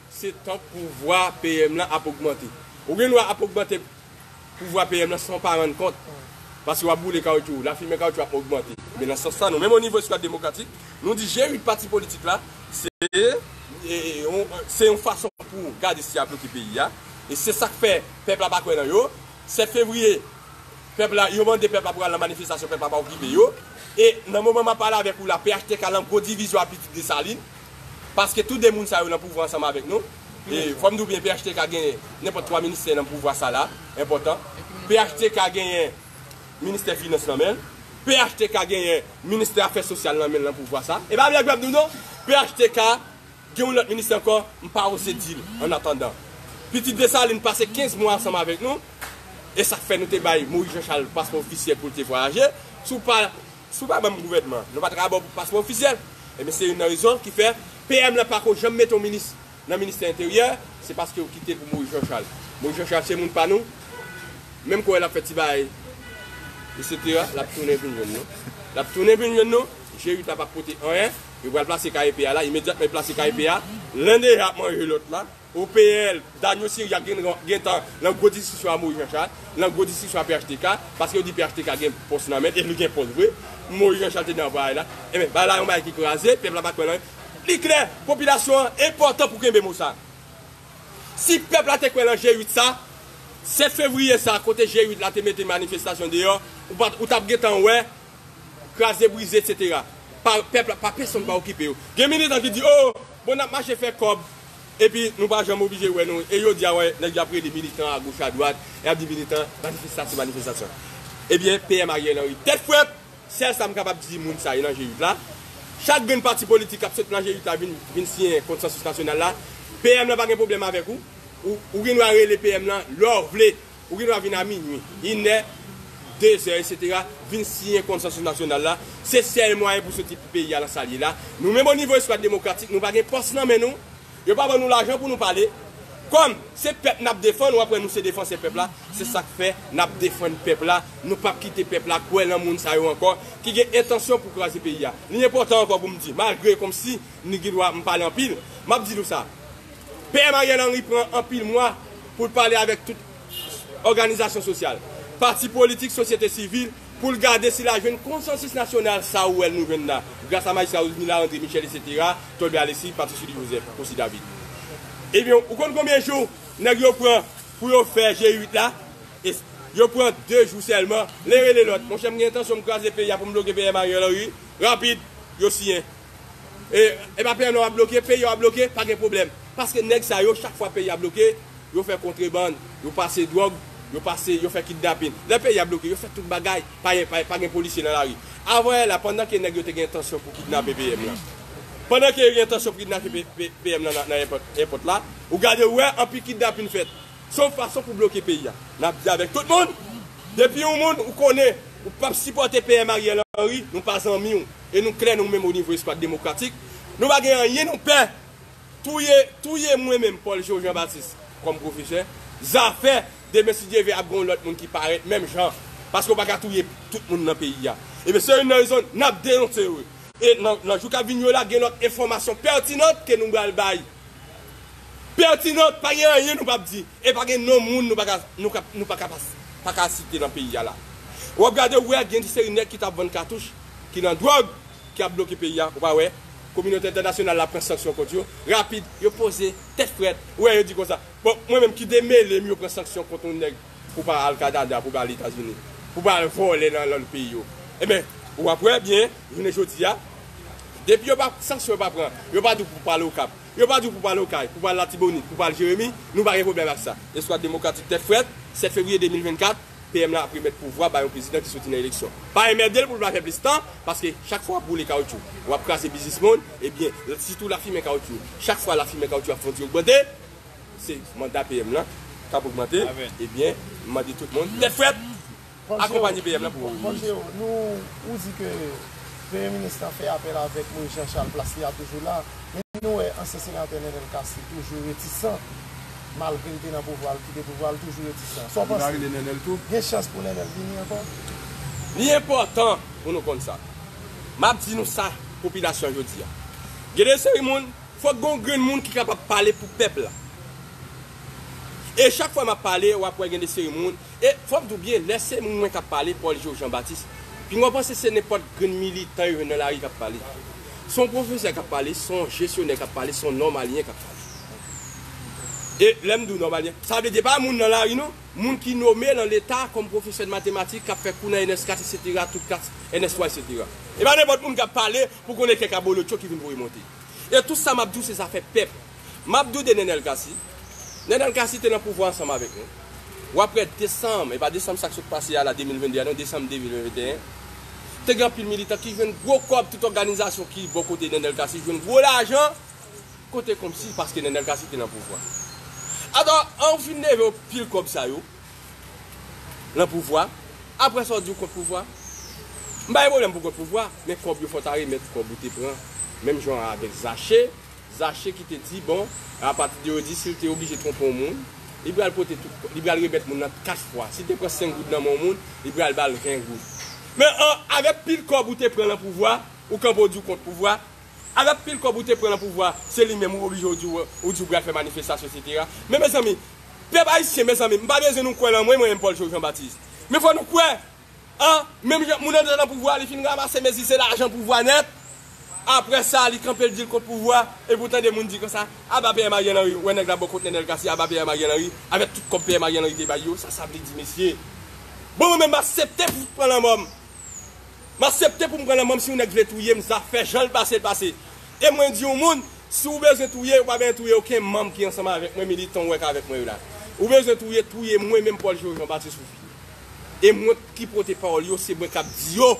se tan pouvwa P M lan ap ogmante. Ou gen dwa ap ogmante pouvwa P M lan san w pa rann kont. Paske w ap boule kawotchou, lafimen kawotchou ap ogmante. Men nan sans sa, nou menm o nivo Eskwad Demokratik, nou di G uit pati politik la, se, e, e, on, se yon fason pou gade si y ap bloke peyi a. E se sa k fè pèp la pa kwè nan yo. Sèt fevriye, pèp la, yo mande pèp la pou al nan manifestasyon, pèp la pa okipe yo. E nan moman m ap pale avèk ou la, P H T K lan gwo divizyon ak Pitit Desalin. Paske tou de moun sa yo nan pouvwa ansanm avèk nou. E fò m di w byen, P H T K genyen nenpòt twa ministè nan pouvwa sa la, enpòtan. P H T K genyen ministè finans nan men l. P H T K genyen ministè afè sosyal nan men l nan pouvwa sa. E pa blag m ap di w non. P H T K gen yon lòt ministè ankò, m pa oze di l, an atandan. Pitit Desalin pase kenz mwa ansanm avèk nou. E sa k fè nou te bay Moyiz Janchal paspò ofisyèl pou l te vwayaje. Si w pa, si w pa manm gouvènman, nou pa t ka ba w paspò ofisyèl. Ebyen, se youn nan rezon ki fè P M lan pako janm mete yon minis nan ministè enteryè, se paske yo kite l pou Moyiz Janchal. Moyiz Janchal se moun pa nou. Menm kounye a l ap fè ti bagay, etsetera, l ap tounen vin jwenn nou. L ap tounen vin jwenn nou. G uit la p ap pote anyen. Yo pral plase K E P a la. Imedyatman yo plase K E P a, len deja ap manje lòt la. O P L, Daniel Syria gen, gen tan nan gwo diskisyon a Moyiz Janchal, nan gwo diskisyon a P H T K, paske yo di P H T K gen pòs nan men l, e li gen pòs vre. Moyiz Janchal te nan bagay la. Ebyen, bagay la yon bagay ki kraze, pèp la pa kwè nan li. Li klè, popilasyon an enpòtan pou kenbe mo sa. Si pèp la te kwè nan G uit sa, sèt fevriye sa, kote G uit la te mete manifestasyon deyò, ou pa, ou t ap gentan wè, kraze, brize, etsetera. Pa, pèp la, pa pèsonn pa okipe yo. Gen militan ki di, "O, bon, n ap mache fè kòb, epi nou pa janm oblije wè nou." E jodi a, wè, nèg yo ap rele militan agoch, adwat, e ap di militan, "Manifestasyon, manifestasyon." Ebyen, P M Ariel Henry, tèt frèt, sèl sa m kapab di moun sa yo nan G uit la, chak grenn pati politik k ap sot nan G uit la vin, vin siyen konsansis nasyonal la, P M lan pa gen pwoblèm avèk ou, ou, ou gen dwa rele P M lan lè w vle. Ou gen dwa vin a minui, inè, dezè, etsetera, vin siyen konsansis nasyonal la. Se sèl mwayen pou soti peyi a nan sa l ye la. Nou menm o nivo Eskwad Demokratik, nou pa gen pòs nan men nou. Yo pa ban nou lajan pou nou pale. Kòm se pèp n ap defann, w ap wè nou se defansè pèp la. Se sa k fè n ap defann pèp la. Nou p ap kite pèp la kwè nan moun sa yo ankò, ki gen entansyon pou kraze peyi a. Li enpòtan ankò pou m di, malgre kòmsi ni gen dwa m pale anpil, m ap di nou sa. P M Ariel Henry pran anpil mwa pou l pale avèk tout òganizasyon sosyal, pati politik, sosyete sivil, pou l gade si l a jwenn konsansis nasyonal sa ou wè l nou jwenn la, gras a majistra Rosmila, André Michel, etsetera, Tolbert Alexis, Patrice Philippe Joseph, Cossy David. Ebyen, ou konn konbyen jou nèg yo pran pou yo fè G uit la? E yo pran de jou sèlman. Len rele lòt. Monchè, m gen entansyon m kraze peyi a pou m bloke P M Ariel Henry. Rapid, yo siyen. E, e pa P M nan w ap bloke, peyi a w ap bloke, pa gen pwoblèm. Paske nèg sa yo, chak fwa peyi a bloke, yo fè kontrebann, yo pase dwòg, yo pase, yo fè kidnapin. Lè peyi a bloke, yo fè tout bagay, pa, pa, pa gen polisye nan lari. Avan yè la, pandan ke nèg yo te gen entansyon pou kidnape P M lan, pandan ke yo gen entansyon pou kidnape P-, P-, P M lan nan, nan èpòt, èpòt la, ou gade ou wè anpil kidnapin fèt. Se yon fason pou bloke peyi a. N ap di avèk tout moun, depi yon moun ou konnen ou p ap sipòte P M Ariel Henry, nou pa zanmi w. E nou klè nou menm o nivo Eskwad Demokratik, nou pa gen anyen nou pè. Touye, touye mwen menm, Paul Joe Jean Baptiste, kòm pwofesè, zafè, demen si Dye vle ap gen yon lòt moun ki parèt menm jan. Paske w pa ka touye tout moun nan peyi a. Ebyen, se youn nan rezon n ap denonse yo. E nan, nan jou k ap vin yo la, gen lòt enfòmasyon pètinan ke nou pral bay. Pètinan, pa gen anyen nou p ap di. E pa gen non moun nou pa ka, nou ka, nou pa ka, pa ka site nan peyi a la. W ap gade, w wè, gen yon seri nèg ki t ap vann katouch, ki nan dwòg, ki ap bloke peyi a. Ou pa wè? Kominote entènasyonal la pran sanksyon kont yo. Rapid, yo poze, tèt frèt. Ou wè, yo di konsa, "Bon, mwen menm ki demele m, yo pran sanksyon kont yon nèg pou pa al Kanada, pou pa al Etazini, pou pa al vòlè nan lòt peyi yo." Ebyen, w ap wè byen, jounen jodi a, depi yo pa, sanksyon yo pa pran, yo pa di w pou pa al Okap, yo pa di w pou pa al Okay, pou pa al Latibonit, pou pa al Jeremi, nou pa gen pwoblèm ak sa. Eskwad Demokratik tèt frèt, sèt fevriye de mil vennkat, P M lan ap remèt pouvwa bay yon prezidan ki soti nan eleksyon. Pa anmède l pou l pa fè plis tan, paske chak fwa w ap boule kawotchou, w ap kraze biznis moun, ebyen, sitou lafimen kawotchou. Chak fwa lafimen kawotchou ap fè yon ti ogmante, se manda P M lan k ap ogmante, ebyen, m mande tout moun, tèt frèt, akonpanye P M lan pou Pòl Jero, nou, ou di ke Premye Minis lan fè apèl avèk Moïse Jean Charles, plas li a toujou la. Men nou wè ansyen senatè Nenel Cassy toujou retisan, malgre l te nan pouvwa, l kite pouvwa, l toujou retisan. Sa w panse? Gen chans pou Nenel vini ankò? Li enpòtan pou nou konn sa. M ap di nou sa, popilasyon jodi a. Gen de seri moun, fòk gen yon grenn moun ki kapab pale pou pèp la. E chak fwa m ap pale, w ap wè gen de seri moun. E fò m di w byen, lè se mwen k ap pale, Paul Jero Jean Baptiste, pinga w panse se nenpòt grenn militan yo jwenn nan lari k ap pale. Se yon pwofesè k ap pale, se yon jesyonè k ap pale, se yon nòmalyen k ap pale. E lè m di w nòmalyen, sa vle di e pa moun nan lari non, moun ki nome nan Leta kòm pwofesè de matematik, k ap fè kou nan N S kat, etsetera, tout klas, N S twa, etsetera. E pa nenpòt moun k ap pale pou konnen kèk abolotcho ki vin voye monte. E tout sa m ap di w se zafè pèp. M ap di w de Nenel Cassy. Nenel Cassy te nan pouvwa ansanm avèk nou. W ap wè desanm, e pa desanm sa k sot pase a la, de mil venn de a non, desanm de mil venteyen. Te gen anpil militan ki jwenn gwo kòb, tout òganizasyon ki bò kote Nenel Cassy jwenn gwo lajan kote kòmsi paske Nenel Cassy te nan pouvwa. Atò, an ou fin leve w pil kòb sa yo nan pouvwa, apre sa w di w kont pouvwa. M pa gen pwoblèm pou kont pouvwa, men kòb yo fò w ta remèt kòb ou te pran. Menm jan avèk Zache, Zache ki te di, bon, apati de jodi, si l te oblije twonpe yon moun, li pral pote tout, li pral remèt moun nan kat fwa. Si l te pran senk goud nan men yon moun, li pral ba l ven goud. Men an, avèk pil kòb ou te pran nan pouvwa, ou kanpe w di w kont pouvwa, avèk pil kòb ou te pran nan pouvwa, se li menm ou oblije w di w, ou di w pral fè manifestasyon, etsetera. Men mezanmi, pèp ayisyen, mezanmi, m pa bezwen nou kwè nan mwen, mwen menm Paul Joe Jean Baptiste. Men fò nou kwè, an, menm jan moun anndan nan pouvwa, li fin ranmase mezi, se lajan pouvwa nèt. Apre sa, li kanpe, l di l kont pouvwa, epi w tande moun di konsa, aba P M Ariel Henry, wè nèg la bò kot Nenel Cassy, aba P M Ariel Henry, avèk tout kòb P M Ariel Henry te bay yo, sa sa vle di, mesye? Bon, mwen menm, m aksepte pou pran lanmò m. M aksepte pou m pran lanmò m, si yon nèg vle touye m, zafè jan l pase, l pase. E mwen di yon moun, si w bezwen touye, ou pa bezwen touye okenn manm ki ansanm avèk mwen, militan w wè k avèk mwen yo la. Ou bezwen touye, touye mwen menm Paul Joe Jean Baptiste ou fini. E mwen ki pote pawòl yo, se mwen k ap di yo.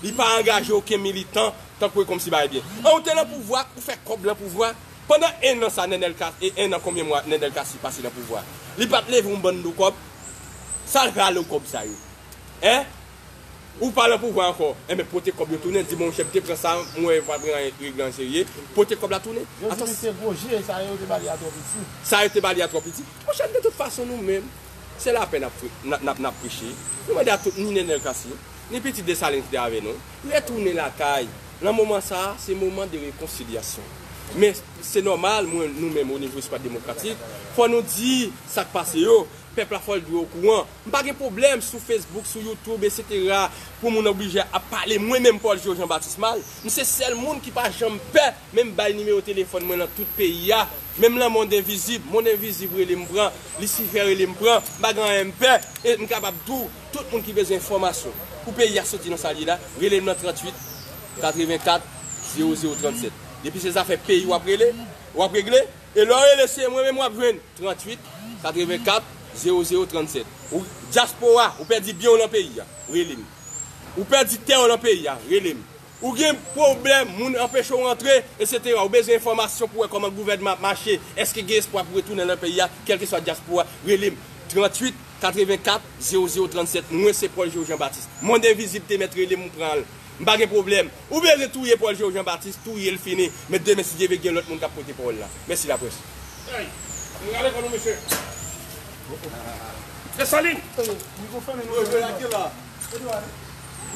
Li pa angaje okenn militan, tankou e kòmsi bagay byen. An ou te nan pouvwa, ou fè kòb nan pouvwa. Pandan en an sa, Nenel Cassy, e en an konbyen mwa Nenel Cassy pase nan pouvwa? Li pa t leve yon bann do kòb? Sa l rale w kòb sa yo? Hein? Ou pa nan pouvwa ankò. Enben, pote kòb yo tounen, di, monchè, m te pran sa, m wè yo pa pran regle an serye. Pote kòb la tounen. Yo di misye gwo je, sa yo te ba li a twò piti. Sa yo te ba li a twò piti. Monchè, de tout fason, nou menm, se lapè n ap pre-, n ap, n ap, n ap preche. Nou mande a tout, ni Nenel Cassy, ni pitit Desalin ki te avè nou, retounen lakay. Nan moman sa a, se moman de rekonsilyasyon. Men, se nòmal, mwen, nou menm, o nivo Espas Demokratik, fò nou di sa k pase yo. Pèp la fò l dwe okouran. M pa gen pwoblèm sou Facebook, sou YouTube, etsetera, pou moun oblije ap pale mwen menm Paul Joe Jean Baptiste mal. M se sèl moun ki pa janm pè, menm bay nimewo telefòn mwen nan tout peyi a. Menm nan mond envizib, mond envizib rele m pran, Lisifè rele m pran, m pa gen anyen m pè, e m kapab di w, tout moun ki bezwen enfòmasyon pou peyi a soti nan sa l ye la, rele m nan tranntuit, katrevenkat, zewo zewo, trannsèt. Depi se zafè peyi w ap rele, w ap regle, e lè w rele se mwen menm w ap jwenn. Tranntuit, katrevenkat, zewo zewo, trannsèt. Ou, dyaspora, ou pèdi byen w nan peyi a, rele m. Ou pèdi tè w nan peyi a, rele m. Ou gen pwoblèm, moun anpeche w rantre, etsetera. Ou bezwen enfòmasyon pou wè kòman gouvènman ap mache, èske gen espwa pou retounen nan peyi a, kèlkeswa dyaspora, rele m. Tranntuit, katrevenkat, zewo zewo, trannsèt. Mwen se Paul Joe Jean Baptiste. Mond envizib te mèt rele m, ou pran l. M pa gen pwoblèm. Ou bezwen touye Paul Joe Jean Baptiste, touye l fini. Men demen, si Dye vle, gen lòt moun k ap pote pawòl la. Mèsi, laprès. Hey, nou rale kò nou, mesye. Desalin!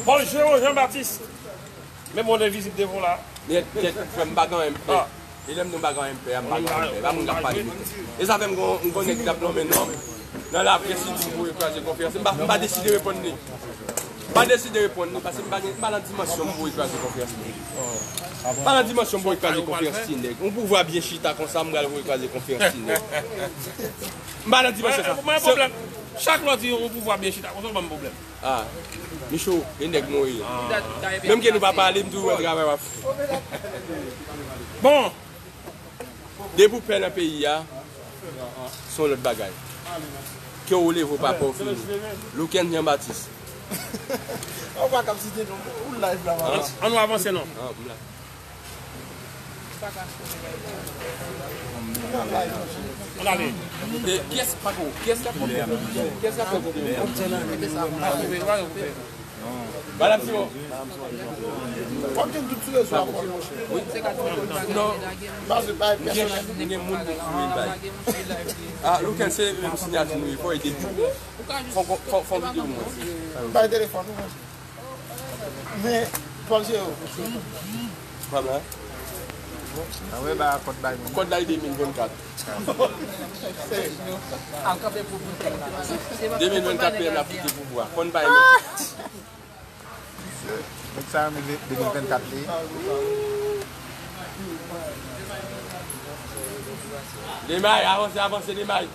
Paul Joe Jean Baptiste. Men mond envizib devan w la. Nèt, nèt, frè m, m pa gen anyen m pè. E lè m di m pa gen anyen m pè a, m pa gen anyen m pè. E pa moun k ap pale m. E sa fè m gon, m gon nèg ki t ap lonmen non m nan laprès, li di m voye kraze konferans. M pa, m pa deside reponn li. M pa deside reponn li, paske m pa gen, m pa nan dimansyon m voye kraze konferans li. M pa nan dimansyon m voye kraze konferans ti nèg. Yon pouvwa byen chita konsa, m pral voye kraze konferans ti nèg. M pa nan dimansyon sa. Mwen, mwen pwoblèm. Chak lè w di yon pouvwa byen chita konsa, w ban m pwoblèm. Ah, Micho, e nèg mwen ye. Menm ke nou pa pale, m toujou wè travay w ap fè. Bon. Depi w pè nan peyi a, se yon lòt bagay. Ke w leve w pa pè w fini. Luckens Jean Baptiste. Ou pa kap site non, ou live la, papa. An, an nou avanse non. Ah, m la. Ann ale. E, kiyès pa ko? Kiyès k ap koupe? Kiyès k ap fè koupe? Madam Simon. Fòk gen tout sou rezo a, Paul, monchè. Wi. Non. Paske bay pèsonèl. M gen moun pou m voye bay. Ah, Luckens, se menm siyati nou ye, fò ede nou. Fò, fò, fò, fò videyo mwen. Bay telefòn ou, monchè. Men, Paul Jero. Pam la. Anwe ba kòd bay moun. Kòd la de mil vennkat. Al kanpe pou pou tèl la. De mil vennkat P M la kite pouvwa. Fò n bay men. Nèg sa renmen de mil vennkat li. Demay, avanse, avanse, Demay.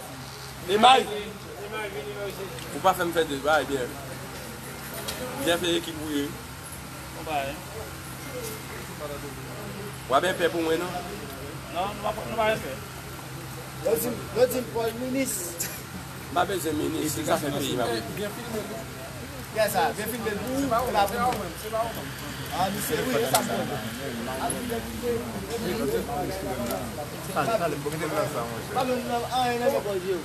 Demay. Ou pa fè m fè de bagay byen. Byen fè ekip ou ye. W ap enpè pou mwen, non? Non, nou pa, nou pa enpè. Yo di m, yo di m Paul minis. M pa bezwen minis, se zafè peyi m ap regle. Gade sa, vin filme l pou ou, se pa pou mwen. Ah, misye, wi, e sa m konnen. Talè, talè, m poko te nan sa, monchè. Pa menm nan, anyen nan men Bondye.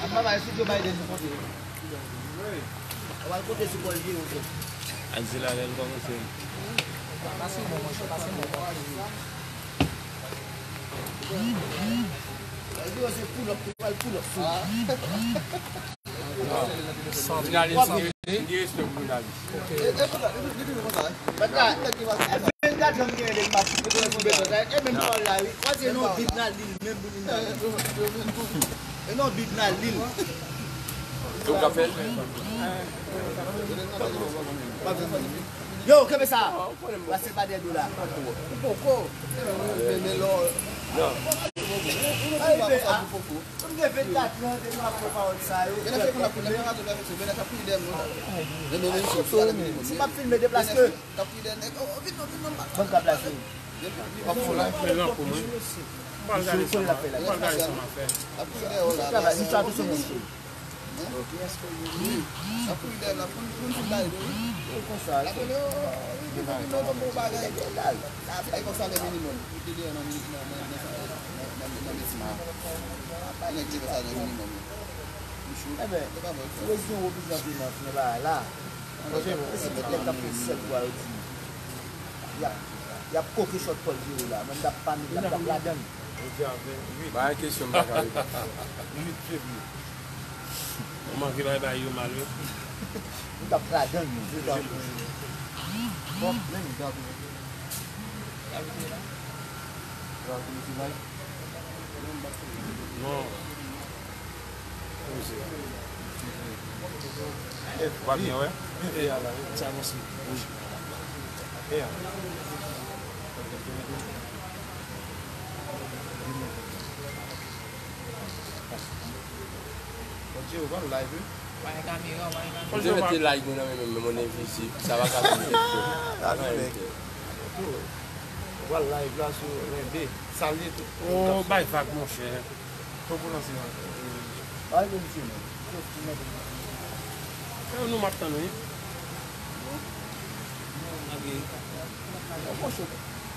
An papa, si Joe Biden nou konte. Ou al konte sou Paul Giroux tou. Ak Zelalè l kòmanse. Pase bon, monchè, pase bon. Paul Giroux se pull up, li pral pull up tou. Jounalis, li gen respè pou jounalis. Mèt la, e vennkat zan m genyen depi m ap sou beton sa, e menm Paul la, wi. Kwaze non, Bib nan li, li menm pou li nan li. E non, Bib nan li. Yo ka fè. Yo, kenbe sa. Pase pa dèyè do la. Ou poko. Men, men lò. Ay, men, ah. M gen vennkat an depi m ap pran pawòl sa yo. Benè fè konn ap konnen, men razo bèfèksyon, Benè k ap fini dèyè m, non. Men, men, men, men, si w ap filme, deplase. K ap fini dèyè nèg, oh, vin non, vin non, m pa. Ban m ka plase. M ap fè live pou mwen. M pral gade sa m ap fè. M pral gade sa m ap fè. Travay, misye a tou sou moun. Wi. Sa pou lidè la, pou, pou fin gade, wi. E konsa, la, se pou li, oh, wi, li pou li, non, bon bagay. Sa fè konsa le minimum. Li te deyò nan, nan, nan, nan, nan, nan, nan medsin. Pa nèg di konsa le minimum. Ebyen, prezidan reprezante nan, nan bagay la. Paske se tout nèg k ap fè sèl vwa yo di. Y ap, y ap koke chòt Paul Giro la. Mwen, m t ap pa, m t ap, t ap ladann. Jodi a venntuit. Ba yon kesyon m pa ka reponn. Uit fevriye. Ou manke bay bay yo mal, wi. M t ap ladann, wi. Bon, men, m t ap. Drapo misye bay. Non. Ou pa byen wè? Byen fè a la, wi. Sa avanse. Wi. Fè a. Bondye, ou pa live, wi. Pa gen kamera, pa gen kamera. Mwen te mete like mwen nan men mwen, men mwen envizib. Sa pa ka fè efè. Sa vle di. Ou pral live la sou Rende. Salye tout. Oh, bay vag, monchè. Fòk ou lanse yon. Bay pou misye, non. Fè nou m ap tann, wi. Ok. Bon, monchè,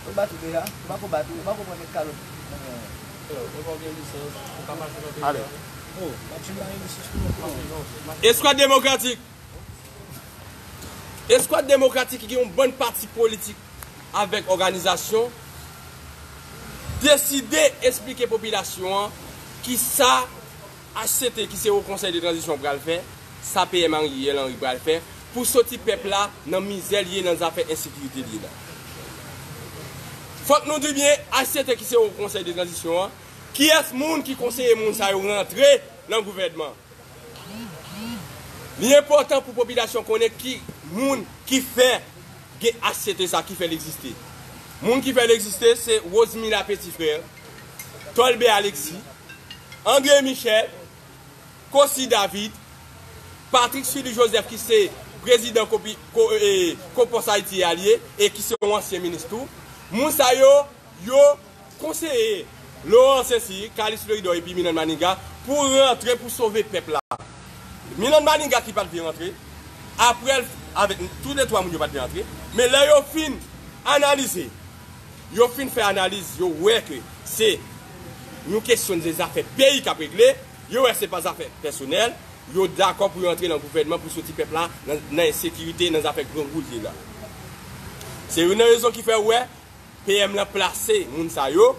ou bat ou deja. Ou pa ko bat, ou pa ko pran met kalòt. Yo, ou pa gen lisans, ou ka mache nan peyi a. Ale. Oh, Matjin pa gen lisans pou nou. Eskwad Demokratik. Eskwad Demokratik ki gen yon bann pati politik avèk òganizasyon deside esplike popilasyon an kisa H C T ki se Wo Konsèy de Tranzisyon pral fè, sa P M Ariel Henry pral fè pou soti pèp la nan mizè l ye, nan zafè ensekirite l ye la. Fòk nou di byen, H C T ki se Wo Konsèy de Tranzisyon an, kiyès moun ki konseye moun sa yo rantre nan gouvènman. Li enpòtan pou popilasyon konnen ki moun ki fè gen H C T sa, ki fè l egziste. Moun ki fè l egziste, se Rosemila Petit Frère, Tolbert Alexis, André Michel, Cossy David, Patrick Sully Joseph ki se prezidan kopi, ko, e, Kopòs Ayiti a l ye e ki se yon ansyen minis tou. Moun sa yo, yo konseye Laurent Saint-Cyr, Calis Fleuridor epi Milan Maniga pou rantre pou sove pèp la. Milan Maniga ki pa t vle rantre, apre l, avèk tou de twa moun yo pa t vle rantre, men lè yo fin analize, yo fin fè analiz, yo wè ke se yon kesyon de zafè peyi k ap regle, yo wè se pa zafè pèsonèl, yo dakò pou yo antre nan gouvènman pou soti pèp la nan, nan ensekirite, nan zafè grangou l ye la. Se youn nan rezon ki fè w wè P M lan plase moun sa yo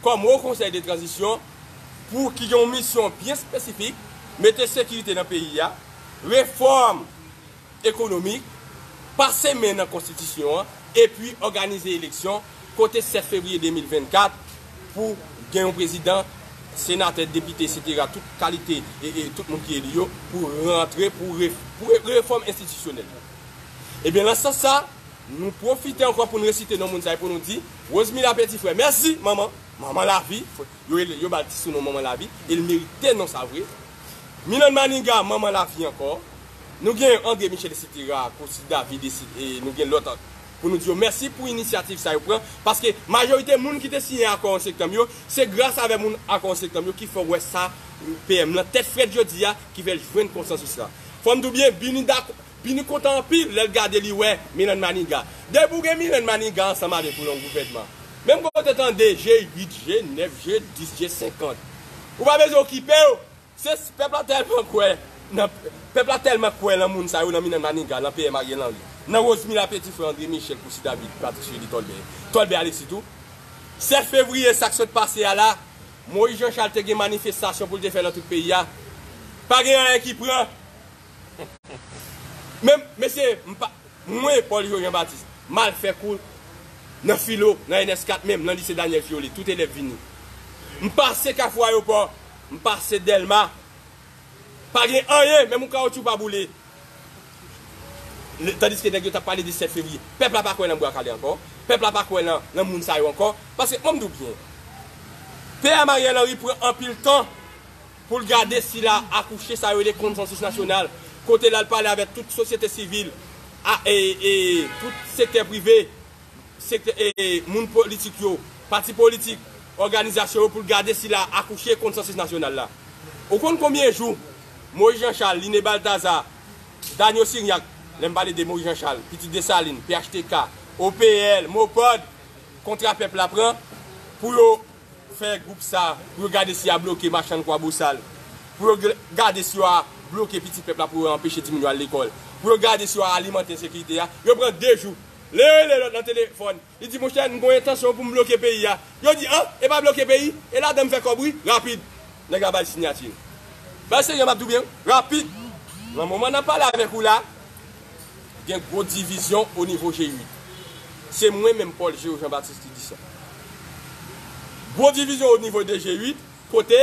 kòm Wo Konsèy de Tranzisyon pou ki gen yon misyon byen espesifik, mete sekirite nan peyi a, refòm ekonomik, pase men nan konstitisyon an, epi òganize eleksyon kote sèt fevriye de mil vennkat pou gen yon prezidan, senatè, depite, etsetera, tout kalite, e, e tout moun ki eli yo, pou rantre, pou re-, pou re-, refòm enstitisyonèl yo. Ebyen, nan sans sa, nou pwofite ankò pou n resite non moun sa yo, pou nou di, Rosemila Petit Frère, mèsi, manman, manman lavi, yo rele, yo ba l ti sounon manman lavi, e l merite non sa vre. Milan Maniga, manman lavi ankò. Nou gen André Michel, etsetera, Cossy David, esi- e nou gen lòt pou nou di yo mèsi pou inisyativ sa yo pran, paske majorite moun ki te siyen akò onz septanm yo, se gras avè moun akò onz septanm yo ki fè w wè sa P M lan tèt frèt jodi a, ki fè l jwenn konsansis la. Fò m di w byen, Bini dak- Bini kontan anpil lè l gade li wè Milan Maniga. Depi w gen Milan Maniga ansanm avèk ou nan yon gouvènman, menm kote tande G uit, G nèf, G dis, G senkant, ou pa bezwen okipe w. Se pèp la tèlman kwè nan pèp la tèlman kwè nan moun sa yo, nan Milan Maniga, nan P M Ariel Henry, nan Rosemila Petit Frè, André Michel, Cossy David, Patrice Elie, Tolbert, Tolbert Alexis tou. Sèt fevriye sa k sot pase a la, Moïse Jean Charles te gen manifestasyon pou l te fè nan tout peyi a. Pa gen anyen ki pran. Men mesye, m pa, mwen Paul Joe Jean Baptiste, m al fè kou nan filo, nan N S kat menm, nan lise Daniel Fiole, tout elèv vini. M pase Kafou Ayewopò, m pase Dèlma. Pa gen anyen, menm yon kawotchou pa boule. Tandiske nèg yo t ap pale de sèt fevriye. Pèp la pa kwè nan Bwa Kale ankò. Pèp la pa kwè nan, nan moun sa yo ankò. Paske, ban m di w byen, P M Ariel Henry pran anpil tan pou l gade si l a akouche sa yo rele konsansis nasyonal, kote l al pale avèk tout sosyete sivil, a, e, e, tout sektè prive, sektè, e, moun politik yo, pati politik, òganizasyon yo pou l gade si l a akouche konsansis nasyonal la. Ou konn konbyen jou Moïse Jean Charles, Liné Balthazar, Danio Sirignac, lè m pale de Moïse Jean Charles, Pitit Desalin, P H T K, O P L, MOPOD, kontra pèp la pran pou yo fè gwoup sa pou yo gade si y a bloke machann Kwabosal, pou yo gade si y a bloke pitit pèp la pou yo anpeche timoun yo al lekòl, pou yo gade si y a alimante ensekirite a. Yo pran de jou. Lè yo rele lòt nan telefòn, li di, monchè, m gen yon entansyon pou m bloke peyi a. Yo di, an, e pa bloke peyi, e ladan m fè kòb wi, rapid. Nèg la bay siyati l. Bay serye, m ap di w byen, rapid. Nan moman n ap pale avèk ou la, gen gwo divizyon o nivo G uit. Se mwen menm, Paul Géo Jean Baptiste, ki di sa. Gwo divizyon o nivo de G uit, kote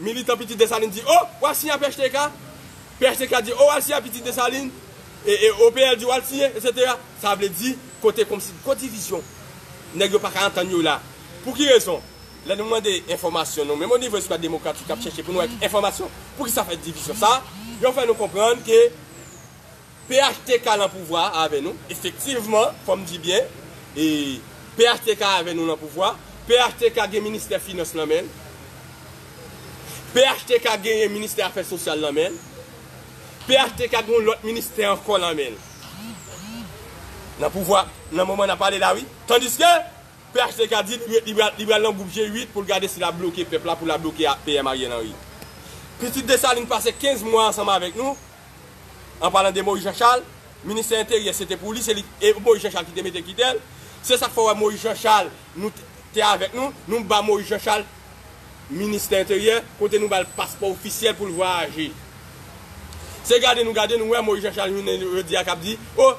militan Pitit Desalin di, o, w al siyen a P H T K. P H T K di, o, w al siyen a Pitit Desalin. E, e O P L di, w al siyen, etsetera. Sa vle di, kote kòmsi gwo divizyon. Nèg yo pa ka antann yo la. Pou ki rezon? Lè nou mande enfòmasyon, nou menm o nivo Espas Demokratik ap chèche pou nou wè enfòmasyon. Poukisa fè divizyon sa? Yo fè nou konprann ke P H T K nan pouvwa avè nou. Efektivman, fò m di byen, e P H T K avè nou nan pouvwa. P H T K gen ministè finans nan men l. P H T K genyen ministè afè sosyal nan men l. P H T K gen yon lòt ministè ankò nan men l. Nan pouvwa, nan moman n ap pale la, wi. Tandiske, P H T K di li, li pral, li pral nan gwoup G uit pou l gade si l ap bloke pèp la, pou l ap bloke a, P M Ariel Henry. Pitit Desalin pase kenz mwa ansanm avèk nou, an palan de Moïse Jean Charles, ministè enteryè se te pou li, se li, e Moïse Jean Charles ki te mete kite l. Se sa k fè w wè Moïse Jean Charles, nou te, te avèk nou, nou ba Moïse Jean Charles ministè enteryè, kote nou ba l paspò ofisyèl pou l vwayaje. Se gade nou gade, nou wè Moïse Jean Charles jounen jodi a k ap di, o,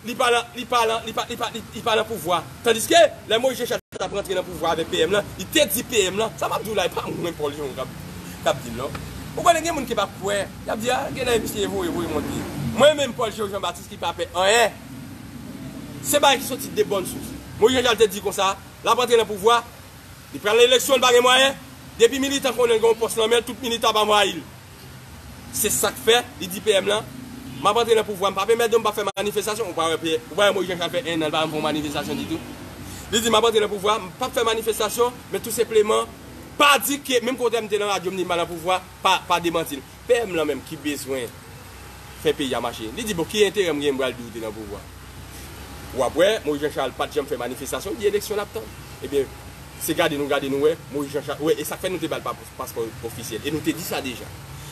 li pa nan, li pa nan, li pa, li pa, li, li pa nan pouvwa. Tandiske, lè Moïse Jean Charles t ap rantre nan pouvwa avèk P M lan, li te di P M lan, sa m ap di w la, e pa mwen, Paul Jean, k ap, k ap di l, non. Ou konnen gen moun ki p ap kwè, y ap di, a, gen nan misye voye, voye monte. Mwen menm, Paul Jean Jean Baptiste, ki pa pè anyen. Se bagay ki soti de bòn sous. Moïse Jean Charles te di konsa, l ap rantre nan pouvwa, li pral nan eleksyon, li pa gen mwayen. Depi militan konnen l gen yon pòs nan men l, tout militan ap anvayi l. Se sa k fè, li di P M lan, m ap antre nan pouvwa, m pa pèmèt yo, m p ap fè manifestasyon. Ou pa wè P-, ou pa wè Moïse Jean Charles fè en an, l pa janm fè yon manifestasyon ditou. Li di, m ap antre nan pouvwa, m p ap fè manifestasyon, men tou senpleman, pa di ke, menm kote m te nan radyo, m di m pa nan pouvwa, pa, pa demanti l. P M lan menm ki bezwen fè peyi a mache. Li di, bon, ki enterè m gen m pral di w te nan pouvwa? W ap wè, Moïse Jean Charles pa t janm fè manifestasyon, li di eleksyon l ap tann. Ebyen, se gade nou gade nou wè, Moïse Jean Charles, wè, e sa k fè nou te ba l pa-, paspò ofisyèl. E nou te di sa deja.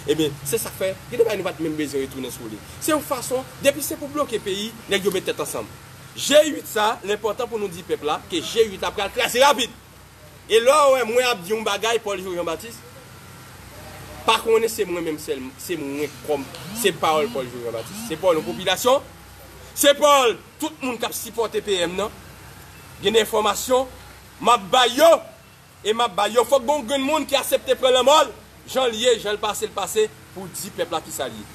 Ebyen, se sa k fè, gen de bagay nou pa t menm bezwen retounen sou li. Se yon fason, depi se pou bloke peyi, nèg yo met tèt ansanm. G uit sa, l enpòtan pou nou di pèp la ke G uit la pral kraze rapid. E lè w wè mwen ap di yon bagay, Paul Joe Jean Baptiste, pa konnen se mwen menm sèl, se mwen kòm, se pawòl Paul Joe Jean Baptiste. Se pawòl yon popilasyon, se pawòl tout moun k ap sipòte P M nan. Gen de enfòmasyon, m ap bay yo, e m ap bay yo. Fòk gen yon grenn moun ki aksepte pran lanmò l, jan l ye, jan l pase, l pase, pou di pèp la kisa l ye.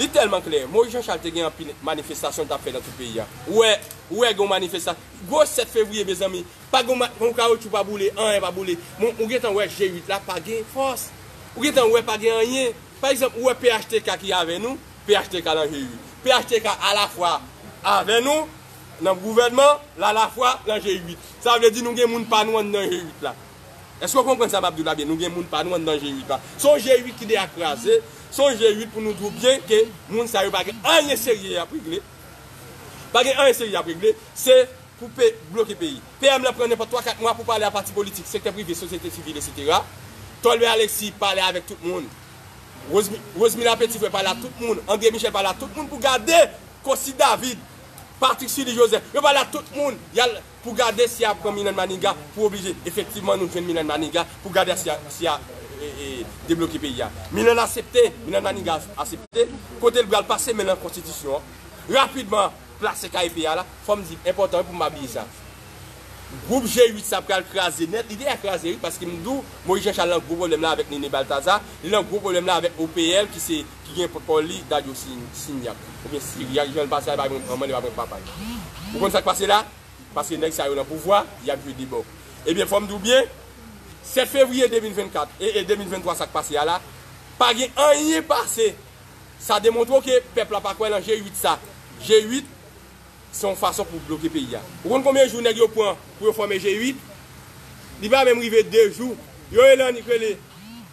Li tèlman klè. Moïse Jean Charles te gen anpil manifestasyon l t ap fè nan tout peyi a. Ou wè, ou wè gen yon manifestasyon. Gwo sèt fevriye, mezanmi. Pa gen yon ma-, yon kawotchou pa boule, anyen pa boule. Bon, ou gentan wè G uit la pa gen fòs. Ou gentan wè pa gen anyen. Pa egzanp, ou wè P H T K ki avè nou, P H T K nan G uit. P H T K alafwa avè nou, nan gouvènman, l alafwa nan G uit. Sa vle di nou gen moun pa nou anndan G uit la. Èske w konprann sa m ap di w la byen? Nou gen moun pa nou anndan G uit la. Se yon G uit ki deja kraze. Se yon G uit pou nou di w byen ke moun sa yo pa gen anyen serye y ap regle. Pa gen anyen serye y ap regle. Se pou pe, bloke peyi. P M lan pran nenpòt twa kat mwa pou pale a pati politik, sektè prive, sosyete sivil, etsetera. Tolbert Alexis pale avèk tout moun. Rosemi-, Rosemila Petit-Frère pale a tout moun. André Michel pale a tout moun pou gade Cossy David, Patrick Sully Joseph. Yo pale a tout moun. Y al pou gade si y a pran Milan Maniga pou oblije. Efektivman, nou jwenn Milan Maniga pou gade si y a, si y a, e, e, debloke peyi a. Milan aksepte, Milan Maniga aksepte. Kote l pral pase men nan konstitisyon an. Rapidman, plase K E P a la, fò m di, enpòtan wi pou m pa bliye sa. Gwoup G uit sa pral kraze nèt, li deja kraze wi, paske m di w, Moïse Jean Charles nan gwo pwoblèm la avèk Nene Balthazar, li nan gwo pwoblèm la avèk O P L ki se, ki gen pòtpawòl li, Dario Sin-, Signac, oubyen Siryak, jan l pase a, li pa pran manman, li pa pran papa l. Ou konn sa k pase la? Paske nèg sa yo nan pouvwa, y ap jwe de bò. Ebyen, fò m di w byen, sèt fevriye de mil vennkat, e, e de mil venntwa sa k pase a la, pa gen anyen pase. Sa demontre w ke pèp la pa kwè nan G uit sa. G uit, se yon fason pou bloke peyi a. Ou konn konbyen jou nèg yo pran pou yo fòme G uit? Li pa menm rive de jou. Yo rele annik rele.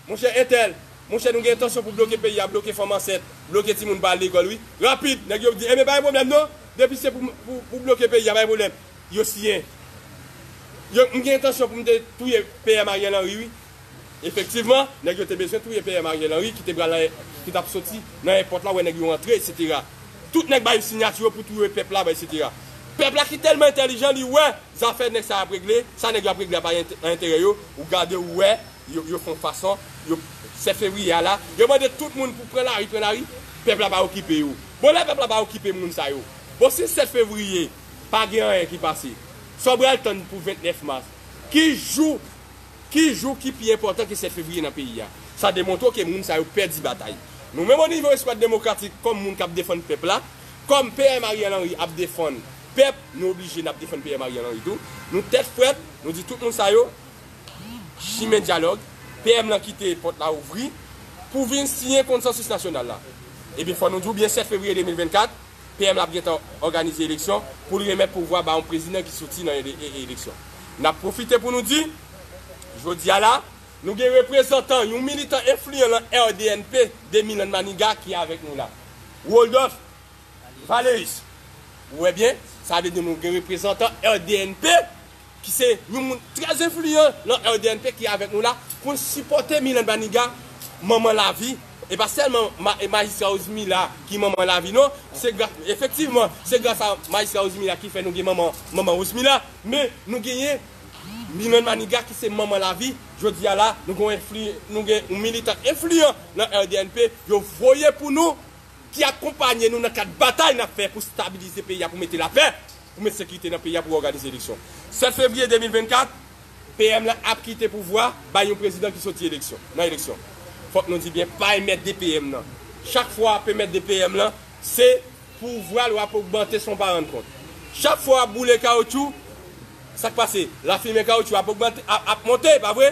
Monchè entèl, monchè nou gen entansyon pou bloke peyi a, bloke fanm ansent, bloke timoun pa al lekòl wi. Rapid, nèg yo di, enben pa gen pwoblèm non. Depi se pou, pou, pou bloke peyi a, pa gen pwoblèm. Yo siyen. Yo, m gen entansyon pou m te touye P M Ariel Henry wi. Efektivman, nèg yo te bezwen touye P M Ariel Henry ki te pral nan, ki t ap soti nan èpòt la, wè nèg yo antre, etsetera. Tout nèg bay siyati yo pou touye pèp la, etsetera. Pèp la ki tèlman entèlijan, li wè zafè nèg sa ap regle, sa nèg yo ap regle a pa nan enterè yo, ou gade ou wè, yo, yo fè yon fason, yo, sèt fevriye a la, yo mande tout moun pou pran lari, pran lari, pèp la pa okipe yo. Bon, lè pèp la pa okipe moun sa yo, bon, si sèt fevriye, pa gen anyen ki pase, sa w pral tann pou vennèf mas? Ki jou Ki jou ki pi enpòtan ke sèt fevriye nan peyi a? Sa demontre w ke moun sa yo pèdi batay. Nou menm o nivo Eskwad Demokratik, kòm moun k ap defann pèp la, kòm P M Ariel Henry ap defann pèp, nou oblije n ap defann P M Ariel Henry tou. Nou tèt frèt, nou di tout moun sa yo, chimen dyalòg, P M lan kite pòt la ouvri pou vin siyen konsansis nasyonal la. Ebyen, fò nou di w byen, sèt fevriye de mil vennkat, P M la ap gentan òganize eleksyon pou l remèt pouvwa ba yon prezidan ki soti nan ele-, e-, eleksyon. N ap pwofite pou nou di, jodi a la, nou gen reprezantan, yon militan enfliyan nan R D N P de Milan Maniga ki avèk nou la. Rodolphe Valeris. Ou wè byen, sa vle di nou gen reprezantan R D N P ki se yon moun trè enfliyan nan R D N P ki avèk nou la pou n sipòte Milan Maniga, manman lavi. E pa sèlman ma-, e majistra Rosemila ki manman lavi non. Se gra-, efektivman, se gras a majistra Rosemila ki fè nou gen manman, manman Rosemila. Men nou genyen Milan Maniga ki se manman lavi. Jodi a la, nou gen enfli-, nou gen yon militan enfliyan nan R D N P. Yo voye pou nou. Ki akonpanye nou nan kad batay n ap fè pou stabilize peyi a, pou mete lapè, pou mete sekirite nan peyi a, pou òganize eleksyon. Sèt fevriye de mil vennkat, P M lan ap kite pouvwa, bay yon prezidan ki soti eleksyon, nan eleksyon. Fòk nou di byen, pa enmède P M lan. Chak fwa w ap enmède P M lan, se pouvwa l w ap ogmante san w pa rann kont. Chak fwa w ap boule kawotchou, sa k pase? Lafimen kawotchou ap ogmante, ap, ap monte, pa vre?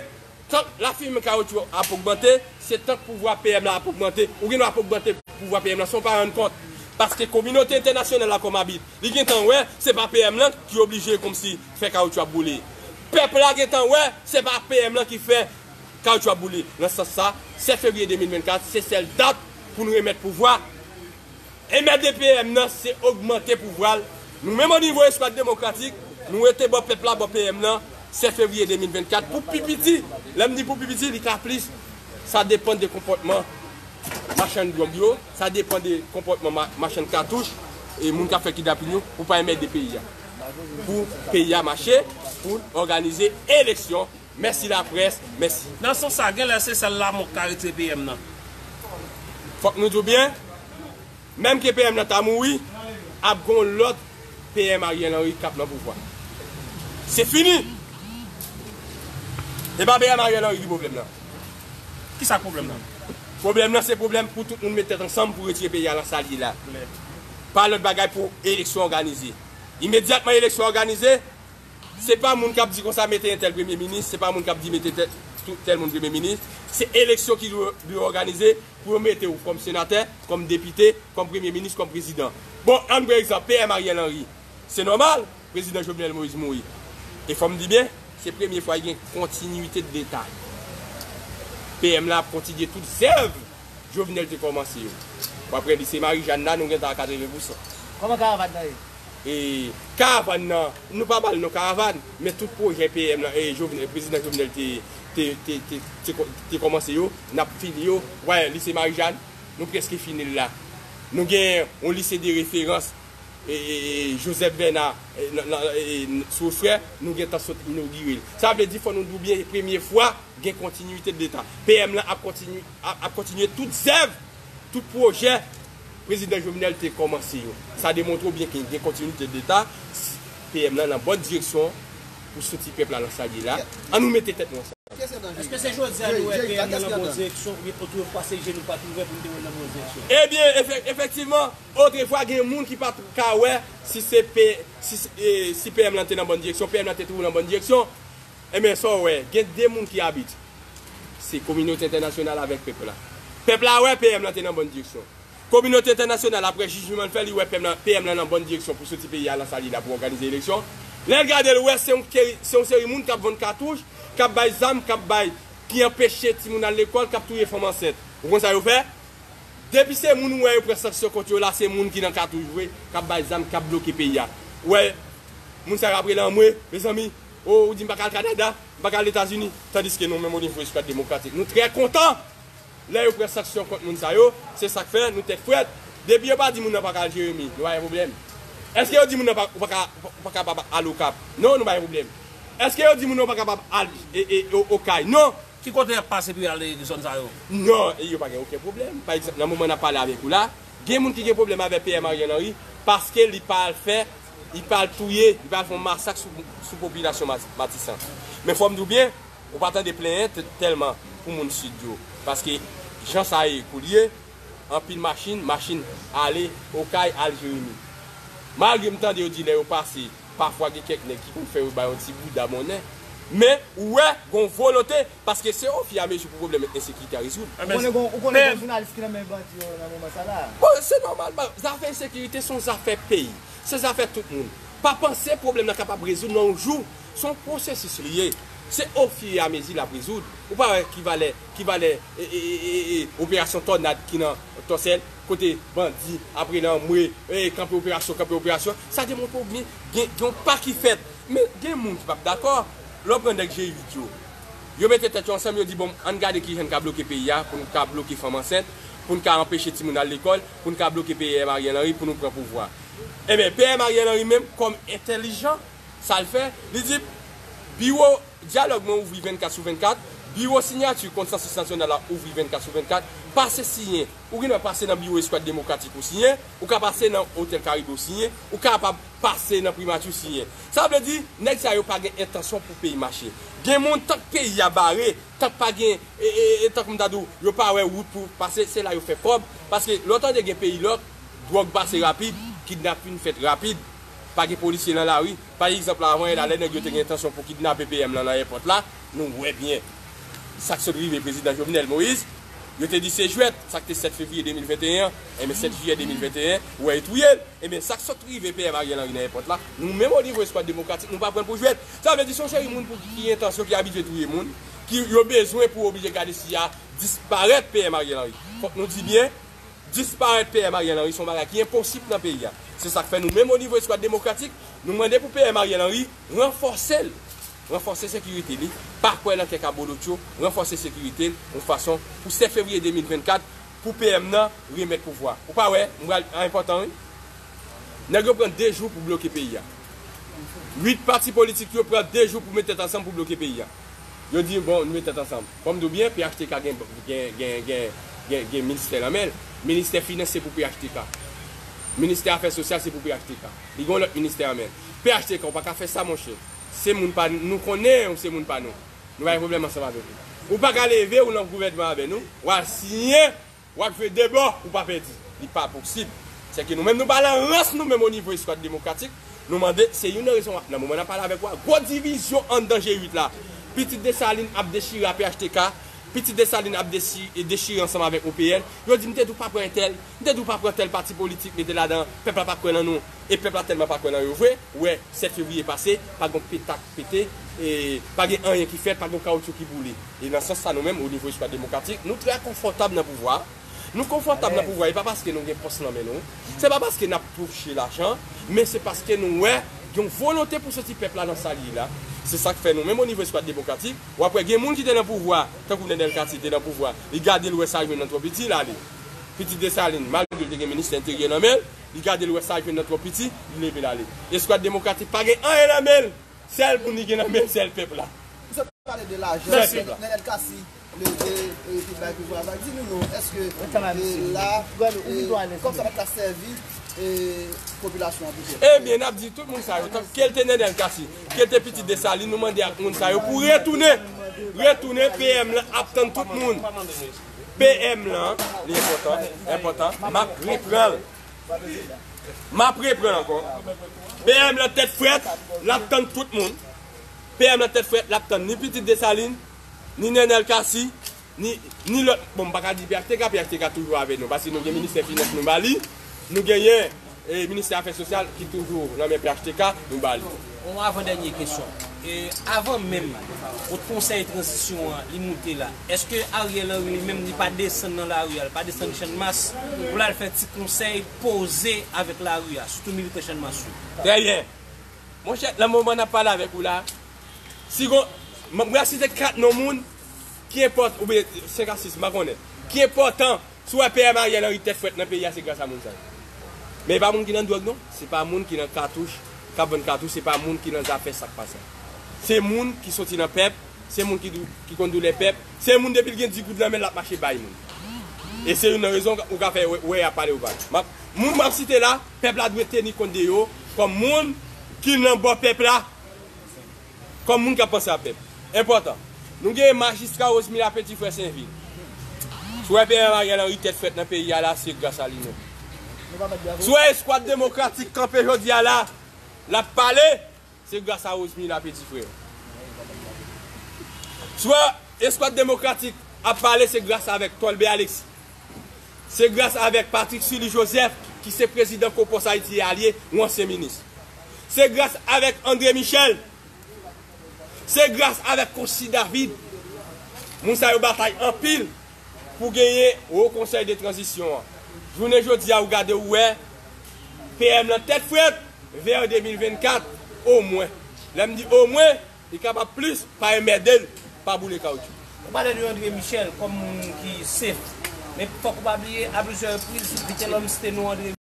Tank lafimen kawotchou ap ogmante, se tank pouvwa P M la ap ogmante. Ou gen dwa ap ogmante pouvwa P M la san w pa rann kont. Paske kominote entènasyonal la kòm abit, li gentan wè se pa P M lan ki oblije kòmsi fè kawotchou ap boule. Pèp la gentan wè se pa P M lan ki fè kawotchou ap boule. Nan sans sa, sèt fevriye de mil vennkat, se sèl dat pou nou remèt pouvwa. Enmède P M nan, se ogmante pouvwa l. Nou menm o nivo Eskwad Demokratik, nou rete bò pèp la, bò P M nan, sèt fevriye de mil vennkat, pou pi piti. Lè m di pou pi piti, li ka plis. Sa depann de konpòtman machann dwòg yo, sa depann de konpòtman ma-, machann katouch, e moun k ap fè kidnapin yo, pou pa enmède peyi a. Pou peyi a mache, pou n òganize eleksyon. Mèsi laprès, mèsi. Nan sans sa, genlè se sèl Lamòt k ka retire P M nan. Fòk nou di w byen, menm ke P M nan ta mouri, ap gen yon lòt P M Ariel Henry k ap nan pouvwa. Se fini! E pa P M Ariel Henry ki pwoblèm nan. Kisa k pwoblèm nan? Pwoblèm nan se pwoblèm pou tout moun met tèt ansanm pou retire peyi a nan sa l ye la. Pa lòt bagay pou eleksyon òganize. Imedyatman eleksyon òganize, se pa moun k ap di konsa mete entèl premye minis, se pa moun k ap di mete tèl, tèl moun premye minis. Se eleksyon ki dwe, dwe òganize pou yo mete w kòm senatè, kòm depite, kòm premye minis, kòm prezidan. Bon, ann pran egzanp, P M Ariel Henry. Se nòmal, prezidan Jovenel Moïse mouri. E fò m di byen, se premye fwa gen kontinite de leta. P M la ap kontinye tout zèv Jovenel te kòmanse yo. W ap wè lise Marijàn la, nou gentan a katreven pousan. Kòman karavàn nan ye? E karavàn nan, nou pa ba l non karavàn, men tout pwojè P M nan, e Jovenel, prezidan Jovenel te, te, te, te, te, kò- te kòmanse yo, n ap fini yo. W wè lise Marijàn, nou prèske fini l la. Nou gen yon lise de referans, e, e, e, Joseph Bernard, e, nan, nan, e, e, sou frè, nou gentan sot inogire l. Sa vle di, fò nou di w byen, premye fwa, gen kontinite de leta. P M lan ap kontinye, ap, ap kontinye tout zèv, tout pwojè prezidan Jovenel te kòmanse yo. Sa demontre w byen ke gen kontinite de leta. P M lan nan bòn direksyon pou soti pèp la nan sa l ye la. Ann nou mete tèt nou ansanm. Èske se jodi a nou wè P M nan nan bòn direksyon, oubyen otrefwa se je nou pa t ouvè pou n te wè l nan bòn direksyon? Ebyen, efe- efektivman, otrefwa gen moun ki pa t ka wè si se P, si, se- e, si P M lan te nan bòn direksyon, P M lan te toujou nan bòn direksyon. Ebyen, sa w wè, gen de moun ki abit. Se kominote entènasyonal avèk pèp la. Pèp la wè P M lan te nan bòn direksyon. Kominote entènasyonal, apre jijman l fè, li wè P M lan, P M lan nan bòn direksyon pou soti peyi a nan sa l ye la pou òganize eleksyon. Lè l gade, l wè se yon, se yon seri moun k ap vann katouch, k ap bay zam, k ap bay, ki anpeche timoun al lekòl, k ap touye fanm ansent. Ou konn sa yo fè? Depi se moun ou wè yo pran sanksyon kont yo la, se moun ki nan katouch vre, k ap bay zam, k ap bloke peyi a. Ou wè, moun sa yo ap rele anmwe, mezanmi, o, ou di m pa ka al Kanada, m pa ka al Etazini, tandiske nou menm o nivo Eskwad Demokratik, nou trè kontan lè yo pran sanksyon kont moun sa yo, se sa k fè nou tèt frèt. Depi yo pa di moun nan pa ka al Jeremi, nou pa gen pwoblèm. Èske yo di moun nan pa, ou pa ka, ou pa kapab al Okap? Non, nou pa gen pwoblèm. Èske yo di moun nan ou pa kapab al e, e, o, Okay? Non. Ki kote y ap pase pou y al nan zòn sa yo? Non, e yo pa gen okenn pwoblèm. Pa egzanp, nan moman n ap pale avèk ou la, gen moun ki gen pwoblèm avèk P M Ariel Henry paske li pa al fè, li pa al touye, li pa al fè yon masak sou, sou popilasyon Mas- Matisan. Men fò m di w byen, ou pa tande plenyen t- tèlman pou moun Sid yo. Paske jan sa ye koulye, anpil machin, machin ale Okay, al Jeremi. Malgre m tande yo di lè yo pase, pafwa gen kèk nèg ki konn fè yo bay yon ti bouda monnen. Men, ou wè, gon volonte, paske se ofiramezi pou pwoblèm ensekirite a rezoud. Ou konnen gon, ou konnen gon jounalis ki nan men bandi yo nan moman sa la. Bon, se nòmal, ba- zafè ensekirite se yon zafè peyi. Se zafè tout moun. Pa panse pwoblèm nan kapab rezoud nan yon jou. Se yon pwosesis li ye. Se ofiramezi l ap rezoud. Ou pa wè ki valè, ki valè e, e, e, e, e, operasyon Tònad ki nan Tòsèl, kote bandi ap rele anmwe, e, kanpe operasyon, kanpe operasyon. Sa demontre w byen, gen, gen yon pa ki fèt. Men gen moun ki p ap dakò. Lè w pran nèg G uit yo, yo mete tèt yo ansanm, yo di, bon, ann gade kijan n ka bloke peyi a, pou n ka bloke fanm ansent, pou n ka anpeche timoun al lekòl, pou n ka bloke P M Ariel Henry, pou nou pran pouvwa. Ebyen, P M Ariel Henry menm, kòm entèlijan, sa l fè, li di, biwo dyalòg mwen ouvri vennkat sou vennkat, biwo siyati konsansis nasyonal la ouvri vennkat sou vennkat, pase siyen. Ou gen dwa pase nan biwo Eskwad Demokratik ou siyen, ou ka pase nan Otèl Karibe ou siyen, ou kapab pase nan Primati ou siyen. Sa vle di, nèg sa yo pa gen entansyon pou peyi mache. Gen moun, tank peyi a bare, tank pa gen, e, e, e, tank m ta di w, yo pa wè wout pou pase, se la yo fè kòb. Paske lè w tande gen peyi lòk, dwòg pase rapid, kidnapin fèt rapid, pa gen polisye nan lari. Pa egzanp, la, avan yè la, lè nèg yo te gen entansyon pou kidnape P M lan nan èpòt la, nou wè byen sa k sot rive prezidan Jovenel Moïse. Yo te di se jwèt, sa k te sèt fevriye de mil venteyen an, enben sèt jiyè de mil venteyen, ou wè yo touye l. Enben, sa k sot rive P M Ariel Henry nan èpòt la, nou menm o nivo Eskwad Demokratik, nou pa pran l pou jwèt. Sa vle di, se yon seri moun pou ki entansyon, ki abitye touye moun, ki yo bezwen pou oblije gade si y a disparèt P M Ariel Henry. Fòk nou di byen, disparèt P M Ariel Henry se yon bagay ki enposib nan peyi a. Se sa k fè nou menm o nivo Eskwad Demokratik, nou mande pou P M Ariel Henry ranfòse l. Ranfòse sekirite li. Pa kwè nan kèk abolotcho, ranfòse sekirite l yon fason pou sèt fevriye de mil vennkat, pou P M nan remèt pouvwa. Ou pa wè, m pral, a enpòtan wi. Nèg yo pran de jou pou bloke peyi a. Uit pati politik yo pran de jou pou met tèt ansanm pou bloke peyi a. Yo di, bon, nou met tèt ansanm. Fò m di w byen, P H T K gen, gen, gen, gen, gen, gen ministè nan men l. Ministè finans se pou P H T K. Ministè afè sosyal se pou P H T K. Li gen yon lòt ministè nan men l. P H T K, ou pa ka fè sa, monchè. Se moun pa nou, nou konnen ou se moun pa nou. Nou pa gen pwoblèm ansanm avèk ou. Ou pa ka leve ou nan gouvènman avè nou, w al siyen, w al jwe de bò, ou pa pèdi. Li pa posib. Sèke nou menm nou pa nan rans nou menm o nivo Eskwad Demokratik. Nou mande, se youn nan rezon nan moman n ap pale avèk ou a, gwo divizyon anndan G uit la. Pitit Desalin ap dechire a P H T K, Pitit Desalin ap dechi-, dechire ansanm avèk O P L. Yo di, "M te di w pa pran entèl, m te di w pa pran tèl pati politik, mete ladan, pèp la pa kwè nan nou, e pèp la tèlman pa kwè nan yo vre." Wè, sèt fevriye pase, pa gen petak pete, e pa gen anyen ki fèt, pa gen kawotchou ki boule. E nan sans sa, nou menm, o nivo Eskwad Demokratik, nou trè konfòtab nan pouvwa. Nou konfòtab nan pouvwa, e pa paske nou gen pòs nan men nou. Se pa paske n ap touche lajan, men se paske nou wè gen yon volonte pou soti pèp la nan sa l ye la. Se sa k fè nou menm o nivo Eskwad Demokratik, w ap wè gen moun ki te nan pouvwa, tankou Nènèl Cassy te nan pouvwa, li gade l wè sa jwenn nan twò piti, l ale. Pitit Desalin, malgre l te gen ministè enteryè nan men l, li gade l wè sa jwenn nan twò piti, li leve l ale. Eskwad Demokratik pa gen anyen nan men l. Sèl moun li gen nan men, sèl pèp la. Misye pale de lajan. Sèl pèp la. Nènèl Cassy leve, e, epi bay pouvwa a. Di nou non, èske, e, la, e, kòb sa mèt la sèvi, e, popilasyon an toujou? Ebyen, n ap di tout moun sa yo, tank ke l te Nènèl Cassy, ke l te Pitit Desalin, nou mande ak moun sa yo pou retounen. Retounen, P M lan ap tann tout moun. P M lan, li enpòtan, enpòtan, m ap repran l. M ap reprann ankò. P M lan tèt frèt, l ap tann tout moun. P M lan tèt frèt, l ap tann ni Pitit Desalin, ni Nènèl Cassy, ni, ni lòt. Bon, m pa ka di P H T K, P H T K toujou avè nou, paske nou gen ministè finans nou ba li, nou genyen, e, ministè afè sosyal ki toujou nan men P H T K, nou ba li. Yon avan dènye kesyon. E avan menm kot konsèy tranzisyon an li moute la, èske Ariel Henry li menm li pa desann nan lari a, li pa desann Channmas pou l al fè ti konsèy poze avèk lari a, sitou militan Channmas yo? Trè byen. Monchè, nan moman n ap pale avèk ou la, si gon, m, mwen ap site kat non moun ki enpòtan, oubyen senk a sis, m pa konnen, ki enpòtan. Si w wè P M Ariel Henry tèt frèt nan peyi a, se gras a moun sa yo. Men e pa moun ki nan dwòg non, se pa moun ki nan katouch, k ap vann katouch, se pa moun ki nan zafè sa k pa sa. Se moun ki soti nan pèp, se moun ki dou-, ki konn doulè pèp, se moun depi l gen di goud nan men l, l ap mache bay moun. E se youn nan rezon ou ka fè wè, wè y ap pale ou pa. M ap, moun m ap site la, pèp la dwe teni kont de yo kòm moun ki nan bò pèp la. Kòm moun k ap panse a pèp. Enpòtan. Nou gen majistra Rosemila Petit Frè Senvil. Si w wè P M Ariel Henry tèt frèt nan peyi a la, se gras a li menm. Si w wè Eskwad Demokratik kanpe jodi a la, l ap pale, se gras a Rosemila Petit Frè. Si w wè Eskwad Demokratik ap pale, se gras avèk Tolbert Alexis. Se gras avèk Patrick Sully Joseph, ki se prezidan Kopòs Ayiti a li ye, yon ansyen minis. Se gras avèk André Michel. Se gras avèk Concy David. Moun sa yo batay anpil pou genyen Wo Konsèy de Tranzisyon an. Jounen jodi a, ou gade, ou wè P M lan tèt frèt, vè de mil vennkat, omwen. Lè m di omwen, li kapab plis, pa enmède l, pa boule kawotchou. Ou pale de André Michel kòm moun ki sef. Men fòk ou pa bliye, a plizyè repriz, Vitelhomme site non André